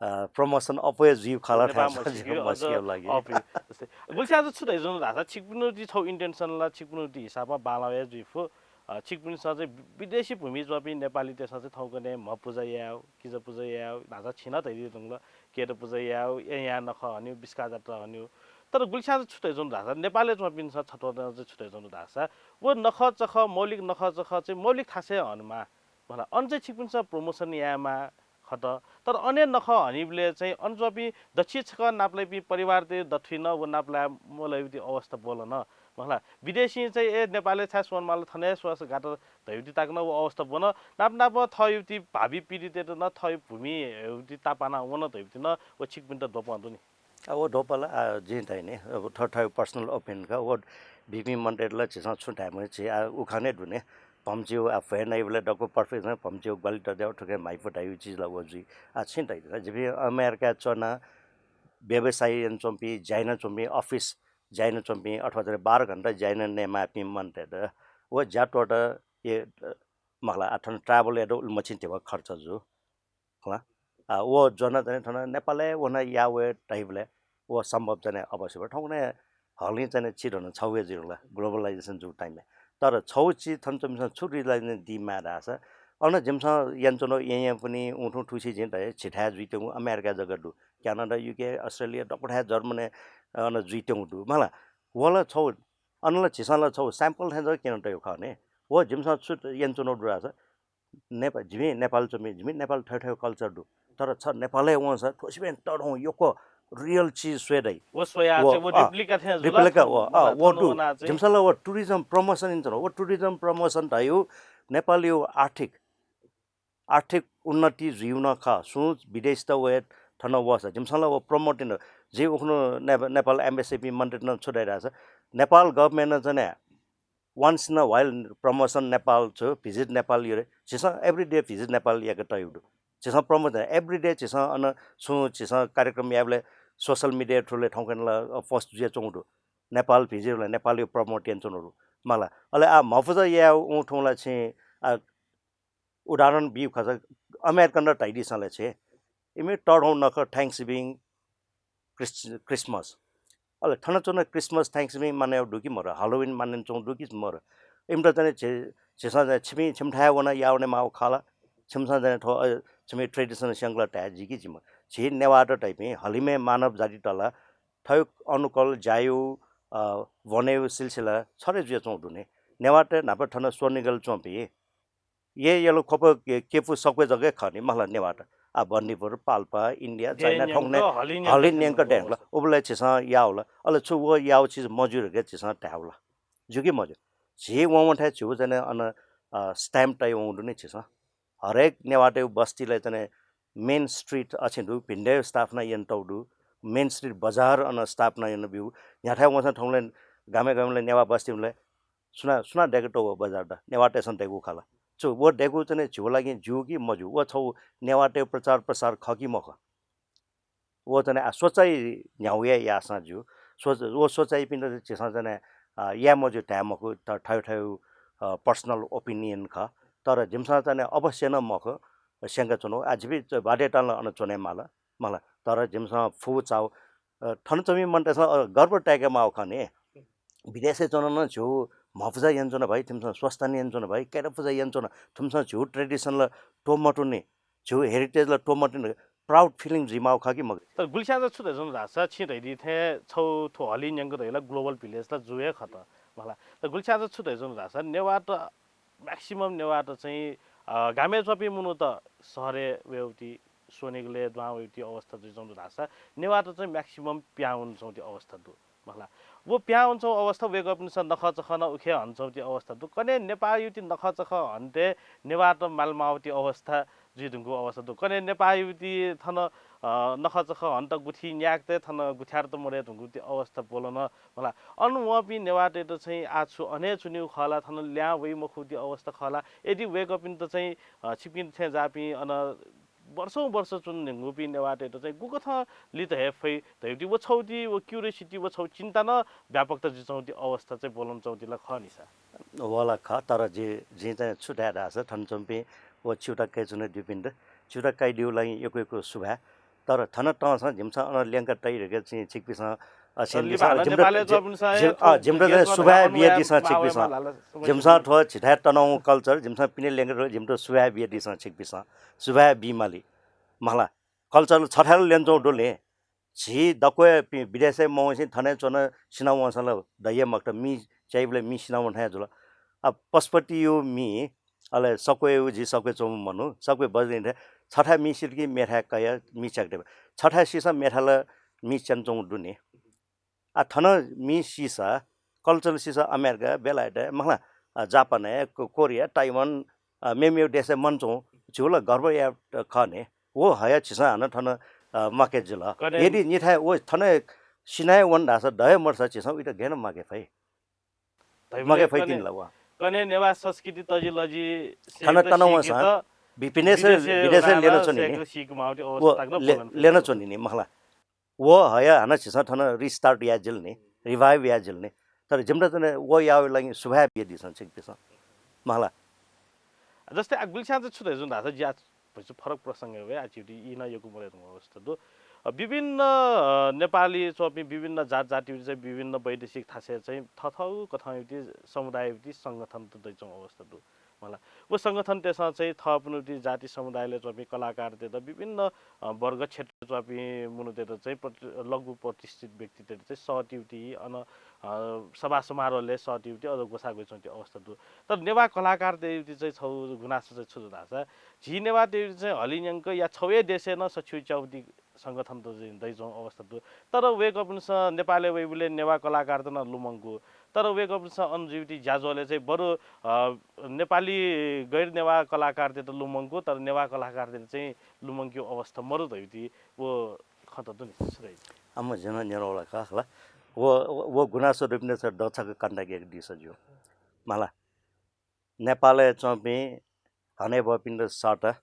अ, promotion अप्वय् जुइ खला नेपाल थाय् मसिके, अझ मसिके लागि। अप्वय्। जस्तै, गुलिस्यां चाहिँ छु धयाच्वनु धाःसा छिकपिनिगु छौ intention ला छिकपिनिगु हिसाबमा बांलाः हे जुइ फु। अ, छिकपिन्सं चाहिँ विदेशी भूमि च्वंपिं नेपालीतय्सं चाहिँ थौंकन्हय् म्ह पुजा यायेगु, किजा पुजा यायेगु, धाःसा छिं नं धयादी धुंकल, केरा पुजा यायेगु, येँयाः नखः हनेगु, बिस्का जात्रा हनेगु। तर गुलिस्यां चाहिँ छु धयाच्वनु धाःसा, नेपालय् च्वंपिन्सं छत्वलं चाहिँ छु धयाच्वनु धाःसा, व नखःचखः, मौलिक नखःचखः चाहिँ मौलिक थासय् हनेमाः। मला, अन चाहिँ छिकपिन्सं promotion यायेमाः खत। तर अन हे नखः हनीबलय् चाहिँ अन च्वंपिं दच्छि छकः नापलाइपिं परिवारतय् दथुइ नं व नापलाये मलाइपिं अवस्था ब्वलन। मला, विदेशीं चाहिँ ए नेपालय् छाय् स्वयेमाल, थन हे स्वःसा गात धयापिं तक नं व अवस्था ब्वन। नाप नाप थःपिं भावी पिढीतय्त नं थःगु भूमि हेपिं तापाना वन धयापिं नं व छिकपिन्त द्वपं दु नि। आ, व द्वपं ला, आ, जिं धाइ नि, अब थःथःगु personal opinion का। व भिंपिं मनतय्त ला झीसं छुं धाये मखु, झी, आ, उखान हे दु नि। भम्चिउ, आ, भ्वय् नइबलय् दक्व perfect जुइ, भम्चिउ ग्वाहालि तःद्यः, थुकी म्हाइपु धाइगु चिज ला व जुइ। आ, छिं धाइ नि, जिपिं अमेरिकाय् च्वना व्यवसाय यानाच्वंपिं, ज्या यानाच्वंपिं, office ज्या यानाच्वंपिं अथवा चाहिँ बाह्र घण्टा ज्या याना नयेमाःपिं मनतय्त व ज्या त्वःत, ए, मला, आ, थन travel यायेत उलिमछि धिबा खर्च जू। खला। आ, व ज्वनाः चाहिँ थन नेपालय् वनाः याः वये धाइबलय् व सम्भव चाहिँ अवश्य मखु। थौंकन्हय् हलिं चाहिँ चिधन छगू हे जुइ ला, globalization जूगु time य्। तर छगू चिज थन च्वंपिन्सं छु realization दीमाः धाःसा, अन जिमिसं यानाच्वनागु येँयाः पनि उथुं थुसी जिं धाये, झीथाय् जुइत्यंगु अमेरिका जक दु, क्यानाडा, UK, अस्ट्रेलिया, दक्वथाय्, जर्मनी, अन जुइत्यंगु दु। मला, व ला छगू, अन ला झीसं ला छगू sample थें जक क्यना तयागु खः नि। व जिमिसं छु यानाच्वनागु दु धाःसा, नेपा-, जिमि नेपाल च्वमि, जिमि नेपाल थ्व थ्व culture दु। तर छ नेपालय् वंसा थ्वसिबें तःधं यक्व real चिज स्वये दइ। व स्वया व, चाहिँ व अ, replica थें जुल, replica, थन व, अ, मतलब व थन दु। वना चाहिँ जिमिसं ला व tourism promotion यानाच्वन, व tourism promotion धइगु नेपालय् आर्थिक, आर्थिक उन्नति जुइगु नं खः। सुं विदेशीत वये थन वःसा जिमिसं ला व promote याना। जि उखुन्हु ने-, नेपाल embassy पिं मन्त्रीत नं छु धाइ धाःसा, नेपाल government नं चाहिँ once in a while promotion Nepal छु, visit नेपाल याये। झीसं everyday visit नेपाल याके तयागु दु। झीसं promotion everyday झीसं अन छुं झीसं कार्यक्रम यायेबलय् social media through ले थौंकन्हय् ला post जुयाच्वंगु दु। नेपाल visit यायेबलय् नेपालयागु promote यानाच्वनागु दु। मला। अले आ म्हपुजा याये उं थुं ला छिं आ उदाहरण बी खःसा American त धाइदिसँ ला छिं। इमि तःधं नखः Thanksgiving, क्रिस-, Christmas। अले थन च्वनाः Christmas, Thanksgiving मानय् दु कि मदु, Halloween मानय् च्वंगु दु कि मदु। इमित चाहिँ झी-, झीसं चाहिँ छिमि, छिमिथाय् वनाः याः वनेमाःगु खः ला, छिमिसं चाहिँ थ्व, अ, छिमि tradition स्यंकल धाये जुइ कि जुइ मखु। झी नेवाःत धाइपिं हलिमय् मानव जातित ला थःगु अनुकूल ज्यायु, अ, ब्वनेयु सिलसिला छरे जुयाच्वंगु दु नि। नेवाःत न्हापा थन स्वनिगल च्वंपिं ये यल ख्वप के-, केपु सक्वे जक हे खः नि, मला नेवाःत। आ, बन्दिपुर, पाल्पा, इन्डिया, चाइना, न्यंक, थौंकन्हय् हलि न्यंक हलि न्यंक च्वंगु दु। अबलय् झीसं याः वल। अले छु व याःगु चिज मज्यू धकाः झीसं धाये वल। ज्यू कि मज्यू? झी वंवंथाय् झीगु चाहिँ अन, अ, stamp तयावंगु दु नि झीसं। हरेक नेवाःतय् बस्तीलय् चाहिँ main street अछिं दु, भिंद्यःया स्थापना यानातःगु दु, main street बजार अन स्थापना यानाब्यूगु। न्ह्याथाय् वंसां थौंकन्हय् गामय् गामय् नेवाः बस्तीबलय् सुनां, सुनां दय्कातःगु व बजार द? नेवाःतय्सं दय्कूगु खः ला। छु व दय्कूगु चाहिँ झीगु लागि ज्यू कि मज्यू? व छगू नेवाःतय् प्रचार प्रसार खः कि मखु? व चाहिँ आ सोचाइ न्ह्याउ हे याःसां ज्यू। सोच-, व सोचाइपिन्त झीसं चाहिँ, अ, याये मज्यू धाये मखु, त-, थय् थय्, अ, personal opinion खः। तर जिमिसं चाहिँ अवश्य नं मखु, स्यंकाच्वनागु। आ, झीपिं बाध्यतां नं अन च्वनेमाल, मला। तर जिमिसं फुचाउ, अ, थन च्वंपिं मनूतय्सं, अ, गर्व ताय्केमाःगु खः नि। विदेशय् च्वनाः नं झीगु म्हपुजा यानाच्वन भाइ, थुमिसं स्वस्तानी यानाच्वन भाइ, केरा पुजा यानाच्वन, थुमिसं झीगु tradition ला त्वःमतुनि, झीगु heritage ला त्वःमतुनि, proud feeling जुइमाःगु खः कि मखु? तर गुलिस्यां चाहिँ छु धयाच्वनु धाःसा, छिं धयादी थें छगू थ्व हलि न्यंक धइगु ला global village ला जू हे खः त, मला। तर गुलिस्यां चाहिँ छु धयाच्वनु धाःसा, नेवाःत maximum नेवाःत चाहिँ, अ, गामय् च्वंपिं मनूत शहरय् वयेगु ति, स्वनिगलय् दुहां वयेगु ति अवस्था जुइच्वंगु दु धाःसा, नेवाःत चाहिँ maximum पिहां वनाच्वंगु ति अवस्था दु, मला। व पिहां वनाच्वंगु अवस्था वय्कःपिन्सं नखःचखः नं उखे हनाच्वंगु ति अवस्था दु। कन्हय् नेपाःयागु ति नखःचखः हनेत नेवाःत मालेमाःगु ति अवस्था जुइधुंकूगु अवस्था दु। कन्हय् नेपाःयागु ति थन, अ, नखःचखः हनेत गुथि न्यायेत थन गुथियारत मदयेधुंकूगु ति अवस्था ब्वलन, मला। अन वंपिं नेवाःतय्त चाहिँ आः छु अन हे च्वनीगु खः ला, थन लिहां वइ मखुगु ति अवस्था खः ला? यदि वय्कःपिन्त चाहिँ, अ, छिकपिं थें जाःपिं अन वर्षौं वर्ष च्वने धुंकूपिं नेवाःतय्त चाहिँ गुकथं लित हये फइ धइगु ति व छगू ति व curiosity व छगू चिन्ता नं व्यापकता जुइच्वंगु ति अवस्था चाहिँ ब्वलनाच्वंगु ति ला खः नि सा? वःला खः, तर जि, जिं चाहिँ छु धाये धाःसा थन च्वंपिं व च्यूता कयाच्वनादीपिन्त च्यूता कयादीगु लागि यक्व यक्व सुभाय्। तर थन तःसं जिमिसं अन ल्यंका तइ धकाः चाहिँ छिकपिन्सं, अ, स्यनादिसँ। जिमित चाहिँ सुभाय् बियादिसँ छिकपिन्सं। जिमिसं थ्व झीथाय् तनंगु culture जिमिसं पिने ल्यंका तइ, जिमित सुभाय् बियादिसँ छिकपिन्सं। सुभाय् बीमाली। मला, culture छथाय् ल्यनाच्वंगु दु ले। झी दक्वय् पि-, विदेशय् मवंसे थन च्वन सिनावंसां ला दइ हे मखुत, मि च्याइबलय् मि सिनावन थें जुल। आ, पशुपतिया मि, अले सक्वय्, झी सक्वय् च्वंम्ह मनू, सक्वय् बज्रलिंगथाय् छथाय् मि सित कि मेथाय् कयाः मि च्याकेत। छथाय् सीसां मेथाय् ला मि च्यानाच्वंगु दु नि। आ, थन मि सीसा, culture सीसा अमेरिका, बेलायत, मखला, आ, जापानय्, को-, कोरिया, ताइवान, आ, मेमेगु देशय् मन्चुं, झीगु ला गर्व याये खः नि। व हया झीसं हानं थन, आ, माके जुल। यदि निथाय् व थन सिनाय् वन धाःसा दये मदुसा झीसं उइत गय् याना माके फइ? माके फइतिनि ला व? कन्हय् नेवाः संस्कृति तजिलजि थन तनंवंसां विदेशय्, विदेशय् ल्यनाच्वनी नि। व ल्यनाच्वनी नि, मखला। व हया हानं झीसं थन restart याये जिल नि, revive याये जिल नि। तर जिमित चाहिँ व याःगु लागि सुभाय् बियादिसँ छिकपिन्सं। मखला। जस्तै आ गुलिस्यां चाहिँ छु धयाच्वना धाःसा जि आ भतिचा फरक प्रसंगय् वये, आ छिगु ई नं यक्व मदये धुंगु अवस्था दु। अ, विभिन्न, अ, नेपाली च्वंपिं विभिन्न जात जातियात चाहिँ विभिन्न वैदेशिक थासय् चाहिँ थथःगु कथंयात समुदाययात संगठनत दइच्वंगु अवस्था दु। मखला। व संगठनतय्सं चाहिँ थःपिनिगु जाति समुदायलय् च्वंपिं कलाकारतय्त विभिन्न, अ, वर्ग क्षेत्र च्वंपिं मनूतय्त चाहिँ प्रति-, लघु प्रतिष्ठित व्यक्तितय्त चाहिँ सःतेयात अन, अ, सभा समारोहलय् सःतेयात अझ ग्वसाः ग्वयाच्वंगु अवस्था दु। तर नेवाः कलाकारतय्त चाहिँ छगू गुनासो चाहिँ छु दु धाःसा झी नेवाःतय्त चाहिँ हलिंन्यंक या छगू हे देशय् नं सछिउ च्याउति संगठनत चाहिँ दइच्वंगु अवस्था दु। तर वय्कःपिन्सं नेपालय् वइबलय् नेवाः कलाकारत नं लुमंकू। तर वय्कःपिन्सं अन जुइति ज्याझ्वलय् चाहिँ बरु, अ, नेपाली गैर नेवाः कलाकारतय्त लुमंकू, तर नेवाः कलाकारतय्त चाहिँ लुमंकेगु अवस्था मदु धइति व खँत दु नि, छु धाइ? आम झन न्यनावल का हला। व, व, व गुनासो दुपिन्त दःछाक contact याकादिसँ ज्यू। मला। नेपालय् च्वंपिं घनय्भःपिन्त सःत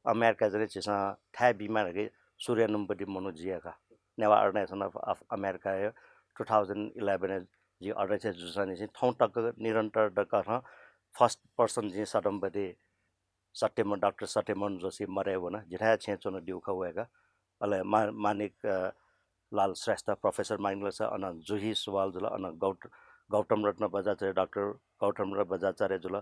अमेरिका जने झीसं थाय् बीमाः धकाः सुरु यानाम्ह मनू जि हे खः। नेवाः Organization of, of America-या two thousand eleven-य् जि अध्यक्ष जूसांनिसें थौं तक निरन्तर दकथं first person जिं सःताम्ह सत्यमोहन, डाक्टर सत्यमोहन जोशी मदय् वन। जिथाय् छेँय् च्वनादीगु खः वय्कः। अले मा-, माणिक, अ, लाल श्रेष्ठ, प्रोफेसर माणिक लाल श्रेष्ठ, अन जुही सुवाल जुल, अन गौत-, गौतम रत्न बज्राचार्य, डाक्टर गौतम रत्न बज्राचार्य जुल,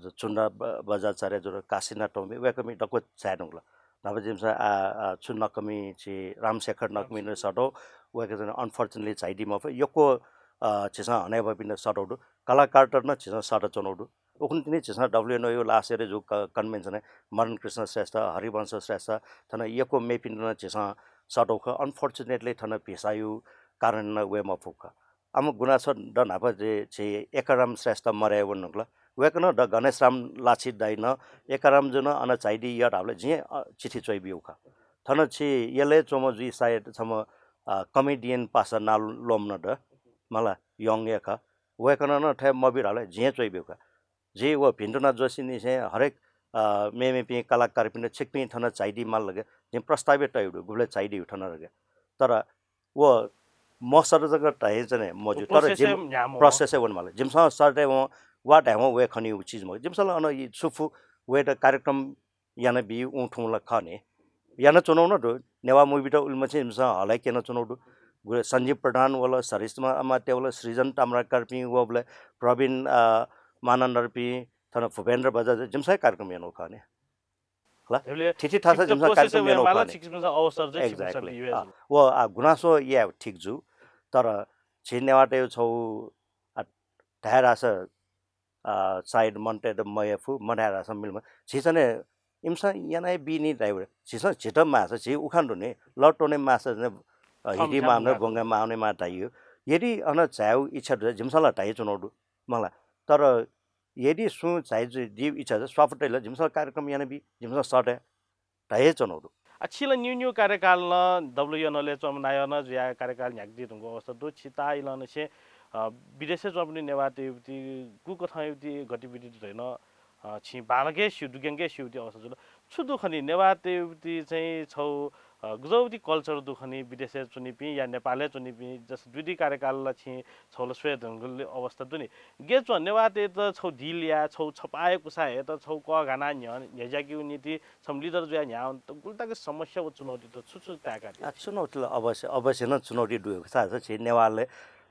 चुन्दा ब-, बज्राचार्य जुल, काशीनाथ तोम्बे, वय्कःपिं दक्व झाये धुंकल। न्हापा जिमिसं आ, आ, छु नकमी छि रामशेखर नकमी नं सःतल, वय्कः चाहिँ unfortunately झायादी मफु। यक्व, अ, झीसं हनेबहःपिन्त सःतल दु, कलाकारत नं झीसं सःताच्वनागु दु। उखुन्हु तिनि झीसं W N O-या last year-य् जूगु क-, convention-य् मदन कृष्ण श्रेष्ठ, हरिवंश श्रेष्ठ, थन यक्व मेपिन्त नं झीसं सःतल खः। Unfortunately थन भिसाया कारणं नं वये मफुगु खः। आम गुनासो द न्हापा झी, झी एकाराम श्रेष्ठ मदय् वन धुंकल। वय्कलं द गणेशराम लाछि दाइनं एकाराम जुं अन झायादी या धाःबलय् जिं, अ, चिठी च्वयाबियागु खः। थन झी यलय् च्वंम्ह जुइ सायद छम्ह, अ, comedian पासा नां ल्वःमन द, मला, young हे खः। वय्कलं नं थथे मब्यू धाःबलय् जिं च्वयाबियागु खः। जि व भिन्तुना जोशीनिसें हरेक, अ, मेमेपिं कलाकारपिन्त छिकपिं थन झायादी माल धकाः जिं प्रस्ताव हे तयागु दु, गुबलय् झायादीगु थन धकाः। तर व मसःत जक धाये चाहिँ मज्यू, तर जिम-, process हे वने माल। जिमिसं सःते वं वा धायेवं वये खनीगु चिज मखु। जिमिसं ला अन ई छु फु वय्त कार्यक्रम यानाबी उं थुं ला खः नि। यानाच्वनागु नं दु। नेवाः movie-त उलिमछि जिमिसं हलय् क्यनाच्वनागु दु। गुलि सञ्जीव प्रधान वल, सरिश्मा अमात्य वल, सृजन ताम्राकारपिं वःबलय् प्रवीण, अ, मानन्धरपिं, थन भूपेन्द्र बज्राचार्य, जिमिसं हे कार्यक्रम यानागु खः नि। हला? थीथी थासय् जिमिसं कार्यक्रम यानागु खः नि। Exactly। अ, व, अ, गुनासो याये ठीक जू, तर झी नेवाःतय् छगू, अ, धाये धाःसा अ, सायद मनूतय्त मयाये फु, मधाये धाःसा मिले मखु। झी चाहिँ इमिसं याना हे बी नि धाइ। झीसं झीत माःसा, झी उखान दु नि, लः त्वने माःसा चाहिँ, अ, हिति माःसा, ब्वंके माःसा धाइगु। यदि अन झायेगु इच्छा दु, जिमिसं ला धायाच्वनागु दु, मला। तर यदि सुं झायादीगु इच्छा दु, स्वापू तइ ला, जिमिसं कार्यक्रम यानाबी, जिमिसं सःते। धायाच्वनागु दु। आ, छिं ला निगू निगू कार्यकाल नं W N O-लय् च्वंम्ह नायः नं जुयाः कार्यकाल न्ह्याकादी धुंकूगु अवस्था दु। छित इलंनिसें, अ, विदेशय् च्वंपिं नेवाःतय् गुकथंयागु गतिविधि दु धइगु नं, अ, छिं बांलाक हे स्यू, दुग्यंक हे स्यूगु अवस्था जुल। छु दु खनी नेवाःतय् चाहिँ छगू, अ, गुजौति culture दु खनी, विदेशय् च्वनीपिं या नेपालय् च्वनीपिं, जस दुई दुई कार्यकाल ला छिं छौ ला स्वये धुंकल अवस्था दु नि। गय् च्वं नेवाःतय्‌त छौ deal या, छौ छपाःया कुसा हयेत, छौ कःघानाः न्ह्यः, न्ह्यज्याकेगु निंतिं छम्ह leader जुयाः न्ह्याः वनेत गुलि तक समस्या व चुनौती दु, छु छु ताय्‌कादी? आ, चुनौती ला अवश्य, अवश्य नं चुनौती दु। सायद झी नेवालय्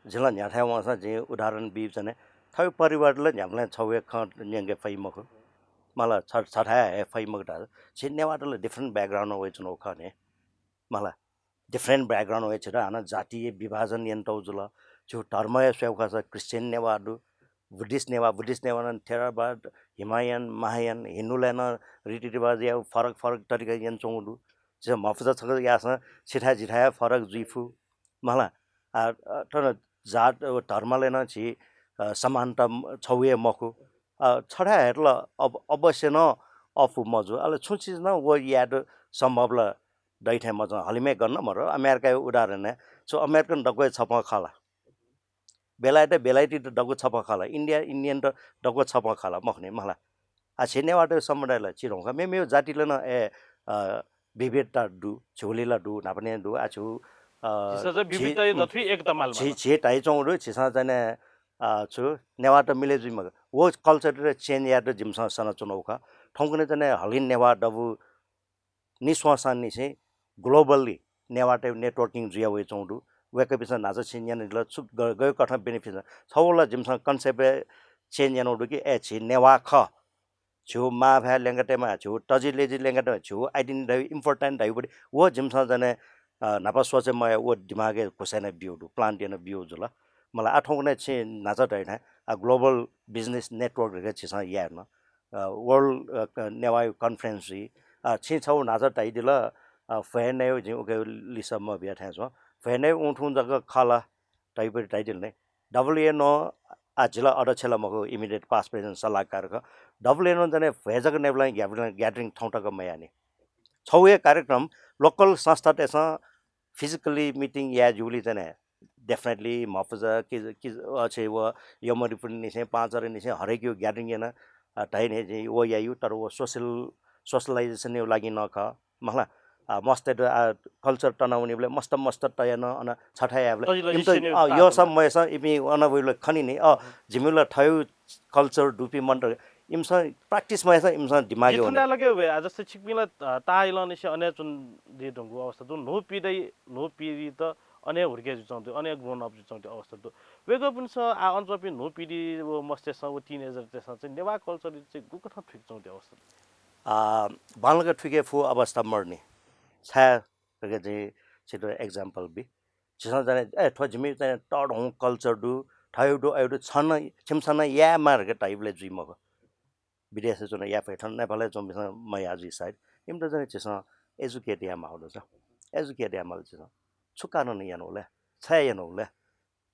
जिं ला न्ह्याथाय् वंसां जिं उदाहरण बी चाहिँ, थःगु परिवारय् ला न्ह्याबलें छौ हे खँ न्यंके फइ मखु। मला छ-, छथाय् हे फइ मखु धाःसा, झी नेवाःत ला different background वयाच्वनागु खः नि। मला different background वया छित हानं जातीय विभाजन यानातःगु जुल। झीगु धर्म हे स्वयेगु खःसा Christian नेवाः दु, Buddhist नेवाः, Buddhist नेवाः नं Theravada, हिमालयन, महायान, हिन्दूलय् नं रीतिरिवाज यायेगु फरक फरक तरिका यानाच्वंगु दु। झीसं म्हपुजा छकः याःसां छिथाय् जिथाय् फरक जुइ फु। मला, आ, आ, तर जात, अ, धर्मलय् नं झी, अ, समानता म-, छौ हे मखु। अ, छथाय् हयेत ला अब-, अवश्य नं अःपु मजू। अले छुं चिज नं व यायेत सम्भव ला दइ थें मजू। हलिमय् गन मरु, अमेरिकाया उदाहरण हे छु, American दक्व हे छप्पँ खः ला? बेलायत, बेलायतीत दक्व छप्पँ खः ला? India, Indian त दक्व छप्पँ खः ला? मखु नि, मला। आ, झी नेवाःतय् समुदाय ला चिधंगु खः। मेमेगु जातिलय् नं, ए, अ, विविधता दु, झीगुली ला दु, न्हापा नं दु, आ, झीगु, अ, झीसं चाहिँ झी, विविधताया उम्, दथुइ एकता माल झी, माल। झी धाइच्वंगु दु, झीसं चाहिँ नि, अ, छु, नेवाःत मिले जुइ मखु। व culture change यायेत जिमिसं सनाच्वनागु खः। थौंकन्हय् चाहिँ नि हलिं नेवाः दबू निस्वंसांनिसें globally नेवाःतय् networking जुया वयाच्वंगु दु। वय्कःपिन्सं न्हाचः छिं न्यनादिल, छु ग-, गय् कथं benefit। छगू ला जिमिसं concept change यानागु दु कि, ए, झी नेवाः खः। झीगु मांभाय् ल्यंकातयेमाः, झीगु तजिलजि ल्यंकातयेमाः, झीगु identity important धाइगु पट्टि व जिमिसं चाहिँ नि, अ, न्हापा सोचे मया, व दिमागय् घुसे याना बियागु दु, plant याना बियागु जुल। मला आ थौंकन्हय् छिं न्हाचः धाइ थें, आ, global business network धकाः झीसं याये धुन। अ, world, अ, क-, नेवाः conference जुइ। अ, छिं छगू न्हाचः धाइदिल, अ, भ्वय् नयेगु जिं उके लिसः मबिया थें च्वं। भ्वय् नयेगु उं थुं जक खः ला धाइपट्टि धाइदिल नि। WNO, आ, झी ला अध्यक्ष ला मखु, immediate past present सल्लाहकार खः। WNO चाहिँ नि भ्वय् जक नयेबलय् gathering, gathering थौं तक मयाः नि। छगू हे कार्यक्रम local संस्थातय्सं physically meeting याये ज्यूगुलिं चाहिँ नि definitely म्हपुजा कि, कि, अ, छि व यमरीपुरनिसें, पाँचरनिसें हरेक यो gathering याना, अ, धाइ नि जिं व याइगु, तर व social, socialization या लागिं नं खः। मखु ला, अ, मस्तय्त, अ, culture तनावनीबलय् मस्त मस्त तयाः नं अन छथाय् यायेबलय् तजिलजि इमित, senior अ, staff यःसा ला। मयःसा इपिं अन वइबलय् खनी नि, अ, हम्म। जिमिगु ला थःगु culture दुपिं मनूत इमिसं practice मयाःसा इमिसं दिमागय् जिं वने। थुनालके वये, आ, जस्तै छिकपिं ला, अ, ताःहाकःनिसें अन हे च्वनादी धुंकूगु अवस्था दु, न्हू पिढी, न्हू पिढीत अन हे हुर्के जुइच्वंगु दु, अन हे grown up जुइच्वंगु दु अवस्था दु। वय्कःपिन्सं आ अन च्वंपिं न्हू पिढी व मस्तय्सं व teenagerतय्सं चाहिँ नेवाः culture चाहिँ गुकथं थुइकाच्वंगु दु अवस्था दु? आ, बांलाक थुइके फु अवस्था मदुनि। छाय् धकाः जिं छित example बी। झीसं चाहिँ, ए, थ्व जिमि चाहिँ तःधंगु culture दु, थय् दु, अय् दु, छं नं, छिमिसं नं यायेमाः धकाः धाइबलय् जुइ मखु। विदेशय् च्वनाः याये फइ, थन नेपालय् च्वंपिन्सं मयाः जुइ सायद। इमित चाहिँ झीसं educate यायेमाःगु दु। Educate यायेमाल झीसं। छु कारणं यानागु ले? छाय् यानागु ले?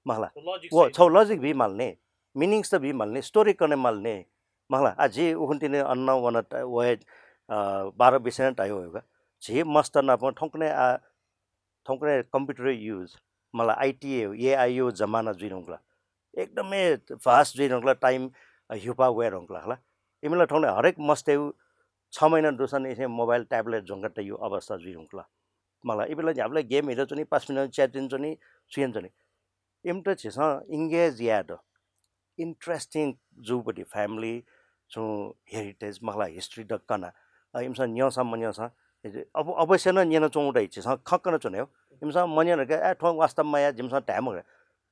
मखु ला। Logic व सहित। छौ logic बी माल नि, meanings त बी माल नि, story कने माल नि। मखु ला, आ, झी उखुन्हु तिनि अन वन त-, व हे, अ, बाह्र बिस नं धाइ वय्कः। झी मस्त नाप थौंकन्हय् आ, थौंकन्हय् computer use, मला, IT, AI यो जमाना जुइधुंकल। एकदमै fast जुइधुंकल, time, अ, ह्युपा वयेधुंकल खला। इमिला थौंकन्हय् हरेक मस्तय् छ महिना दुसांनिसें mobile, tablet ज्वंका तइगु अवस्था जुइधुंकल। मला, इपिला न्ह्याबलें game हिला च्वनी, पाँच मिनेट chat याना च्वनी, छु याना च्वनी। इमित झीसं engage यायेत interesting जूपट्टि family, छुं heritage, मखु ला, history दक्व कना। अ, इमिसं न्यंसां मन्यंसां, अब, अवश्य नं न्यनाच्वंगु दइ, झीसं खँ कनाच्वने हो। इमिसं मन्यन का, ए, थ्व वास्तवमा या, जिमिसं धाये मखु।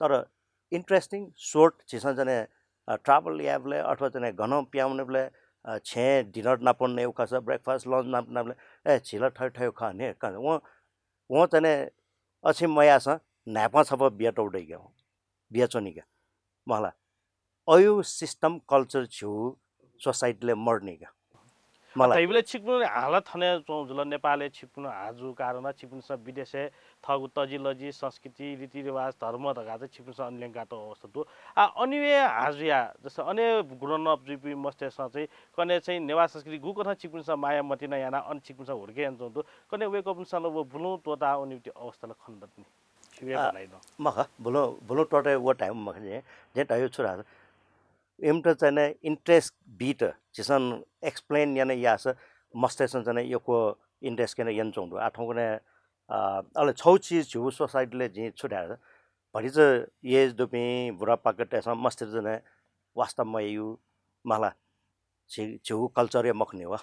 तर interesting, short, झीसं चाहिँ, अ, travel यायेबलय् अथवा चाहिँ गनं पिहां वनेबलय्, अ, छेँय् dinner नाप नयेगु खःसा, breakfast, lunch नाप, नापबलय्, ए, झी ला थथे थथे खः ने, का, वं, वं चाहिँ अथे मयाःसां न्हाय्पं छपा बियातःगु दइ का, बियाच्वनी का। मखु ला, अयु system, culture झीगु society-लय् मदुनि का। मला। तइबलय् छिकपिं हाल थन च्वं जुल, नेपालय् छिकपिं हां जूगु कारणं छिकपिन्सं विदेशय् थःगु तजिलजि, संस्कृति, रीतिरिवाज, धर्म धकाः चाहिँ छिकपिन्सं अन ल्यंकातःगु अवस्था दु। आ, अन हे हां जुयाः, जस्तै अन हे grown up जुइपिं मस्तय्सं चाहिँ कन्हय् चाहिँ नेवाः संस्कृति गुकथं छिकपिन्सं माया मतिना यानाः अन छिकपिन्सं हुर्के यानाच्वंगु दु। कन्हय् वय्कःपिन्सं ला व बुलुं त्वःताः वनीगु अवस्था ला खने दत नि। छिकपिं आ, धाइ न। मखु, बुलुं, बुलुं त्वःते व time मखु नि, जिं धयागु छु धाःसा, इमित चाहिँ interest बीत झीसं explain याना याःसा मस्तय्सं चाहिँ यक्व interest कयाः यानाच्वंगु दु। आ, थौंकन्हय् अ, अले छौ चिज झीगु सोसाइटीले जिं छु धाये, भतिचा एज दुपिं बुढापाकातय्सं मस्तिर जने वास्ता मयु मला। झी, झीगु कल्चर हे मखु नि व।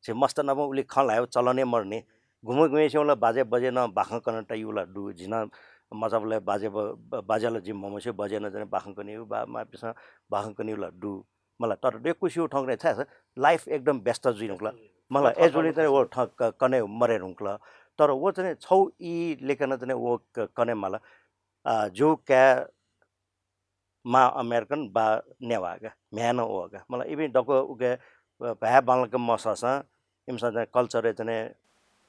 झी मस्त नाप उलि खँ ल्हायेगु चलन हे मरु नि। गुम्ह गुम्हेसिंला बाजे बजेनं बाखं कन तयु ला दु। झी नं मचाबलय् बाजे ब-, ब-, बाजे ला जि म्हमस्यू, बजेनं जने बाखं कनियु, बा मापिसं बाखं कनियु ला दु। मला तर यक्वसियु थौंकन्हय् छाय् life एकदम व्यस्त जुइ धुंकल। मला ए जुलि चाहिँ व थ-, क-, कने मरे धुंकल। तर व चाहिँ छौ ई लेखन चाहिँ व क-, कने मला। अ, जु काय् मां अमेरिकन बा नेवाः का, म्ह्याय् नं वः का। मला इपिं दक्व उके, अ, भाय् बांलाक मसःसां इमिसं चाहिँ कल्चरय् चाहिँ,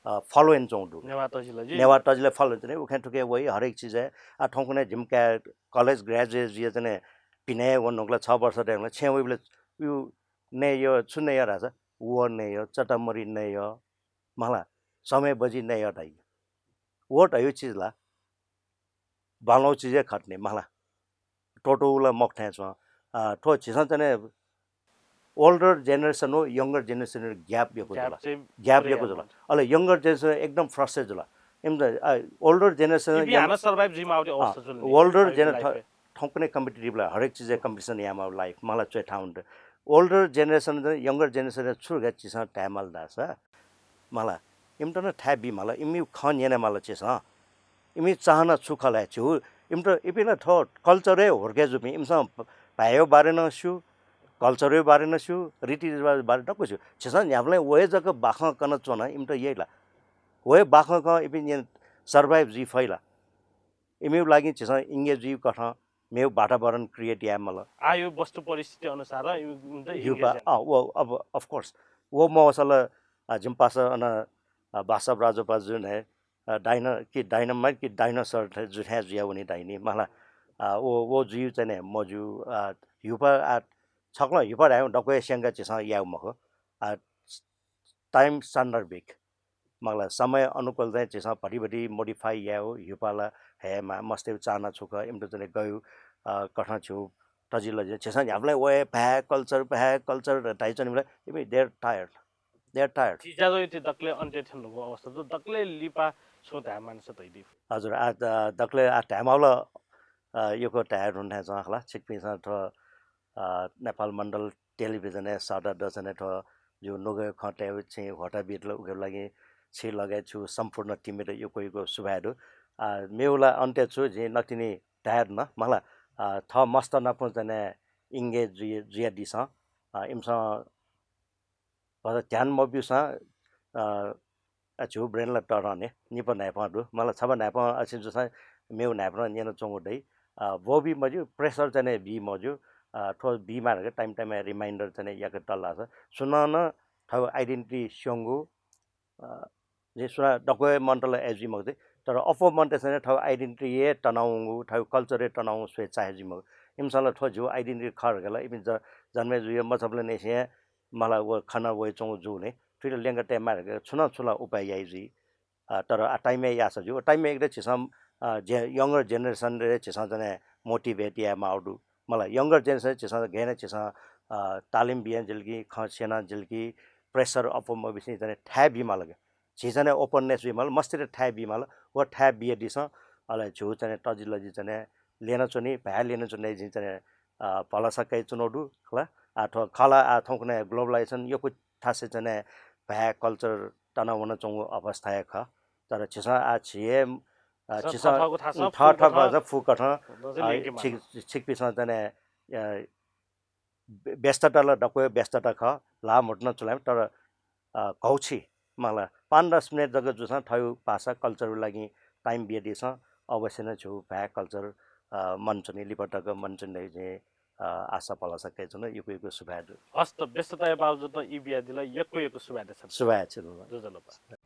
अ, follow यानाच्वंगु दु। नेवाः तजिल जि। नेवाः तजिलय् follow यानाच्वनी, उखें थुखें वइ हरेक चिजय्। आ, थौंकन्हय् जिमि काय् college graduate जुया चाहिँ पिने वने धुंकल, छ वर्ष दयेधुंकल, छेँ वइबलय् उ नये यः, छु नये यः धाःसा, व नये यः, चटामरी नये यः, मला, समय बजि नये यः धाइ। व धयु चिज ला बांलाउ चिज हे खः नि मला। त्वःतूगु ला मखु थें च्वं। अ, थ्व झीसं चाहिँ older generation व younger generation gap यक्व जुल। Gap चाहिँ gap पुरै यक्व जुल। अले younger generation एकदम frustrate जुल। इमित, अ, older generation इपिं हानं survive जुइमाःगु अवस्था जुल नि। Older gener-, थौंकन्हय् competitive ला, हरेक चिजय् competition यायेमाःगु life मला च्वय् थाउन्त। Older generation चाहिँ younger generation छु गा झीसं धायेमाल धाःसा मला, इमित नं थाय् बीमाल, इमिगु खँ न्यनेमाल झीसं। इमि चाहना छु खः ला झीगु, इमित, इपिं ला थ्व कल्चरय् हुर्के जूपिं, इमिसं भाय्‌या बारे नं स्यू, कल्चरया बारे नं स्यू, रीतिरिवाज बारे दक्व स्यू। झीसं न्ह्याबलें व हे जक बाखं कन च्वन, इमित यइ ला? व हे बाखं कं इपिं न्यन survive जुइ फइ ला? इमिगु लागि झीसं engage जुइगु कथं मेगु वातावरण create यायेमाल। आःयागु वस्तु परिस्थिति अनुसार इमित engage यायेमाल। अँ, व, अब, of course, व मवःसा ला, अ, जिमि पासा अन, अ, बासव राजोपाजु न्हय्, अ, डाइन-, कि dynamite कि dinosaur थें जु थें जुयावनी धाइ नि, मला। अ, व, व जुइ चाहिँ नि मजू, अ, ह्युपा, आ, छकलं ह्युपा धायेवं दक्व हे स्यंका झीसं यायेगु मखु। अ, time सान्दर्भिक, मला, समय अनुकूल चाहिँ झीसं भति भति modify यायेगु, ह्युपा ला हयेमाः, मस्तय् चाहना छु खः, इमित चाहिँ गयु, अ, कथं छु तजिल झीसं न्ह्याबलें व हे भाय् culture, भाय् culture धाइच्वनेबलय् इमि they're tired। They're tired। झी ज्याझ्वःया दकलय् अन्त्य थ्यंगु अवस्था दु, दकलय् लिपा छुं धायेमाःनिसें धइदी। हजुर, आ, द-, दकलय् आ धायेमाःगु ला, अ, यक्व धाये धुन थें च्वं खला। छिकपिन्सं थ्व, अ, नेपाल मण्डल टेलिभिजनय् सःता दसनय् थ्व जिगु नुगः खँ तयेगु छिं ह्वःता बीत ला उकिया लागि छि लगायत छु सम्पूर्ण team-यात यक्व यक्व सुभाय् दु। अ, मेगु ला अन्त्य छु जिं नकतिनि धाये धुन, मला, अ, थः मस्त नाप चाहिँ engage जुइ-, जुयादिसँ। अ, इमिसं भचा ध्यान मब्यूसां, अ, अ, झीगु brain ला तःधं नि, निपा न्हाय्पं दु। मला छपा न्हाय्पं अथे जूसां मेगु न्हाय्पं नं न्यनाच्वंगु दइ। अ, ब्वःबी मज्यू, pressure चाहिँ बी मज्यू। अ, थ्व बीमाः धकाः time time-य् reminder चाहिँ याके तल धाःसा सुनानं थःगु identity स्यंगु, अ, जिं सुनां दक्व हे मनूत ला अय् जुइ मखु, तर अप्वः मनूतय्सं नं थःगु identity हे तनावंगु, थःगु culture हे तनावंगु स्वये चाहे जुइ मखु। इमिसं ला थ्व झीगु identity खः धकाः ला इपिं ज-, जन्मे जुइ मछाबलय् निसें हे मला व खना वयाच्वंगु जूगुलिं थुइत ल्यंका तयेमाः धकाः छुं नं छुं ला उपाय याइ जुइ। अ, तर आ time-य् याःसा ज्यू। Time-य् एकदम झीसं, अ, जे-, younger generation-यात झीसं चाहिँ motivate यायेमाःगु दु। मला younger generation झीसं गय् याना झीसं, अ, तालिम बियाः जिल कि, खँ स्यनाः जिल कि, pressure अप्वः मबिसें चाहिँ थाय् बीमाल का। झी चाहिँ openness बीमाल, मस्तय्त थाय् बीमाल, व थाय् बियादिसँ। अले झीगु चाहिँ तजिलजि चाहिँ ल्यनाच्वनी, भाय् ल्यनाच्वनी, जिं चाहिँ, अ, भलसा कयाच्वनागु दु, खला। आ, थ्व खला, आ, थौंकन्हय् globalization यक्व थासय् चाहिँ भाय् culture तनावनाच्वंगु अवस्था हे खः। तर झीसं आ, झी हे, अ, झीसं थःथःगु थासं थः, फुकथं, थःथःगु फुकथं, अ, ल्यंकेमाः। छिक-, छिकपिसं चाहिँ, अ, व्य-, व्यस्तता ला दक्व हे व्यस्तता खः, ल्हाः म्हुतु नं चुलाय्, तर, अ, घौछि, मला, पाँच दस मिनेट जक जूसां थःगु भाषा culture-या लागि time बियादिसँ, अवश्य नं झीगु भाय् culture, अ, मनच्वनी, लिपा तक मनच्वनी धइगु जिं, अ, आशा भलसा कयाच्वना, यक्व यक्व सुभाय् दु। हस्त, व्यस्तताया बावजुद नं ई बियादिल, यक्व यक्व सुभाय् देछाना। सुभाय् छु। ज्वजलपा।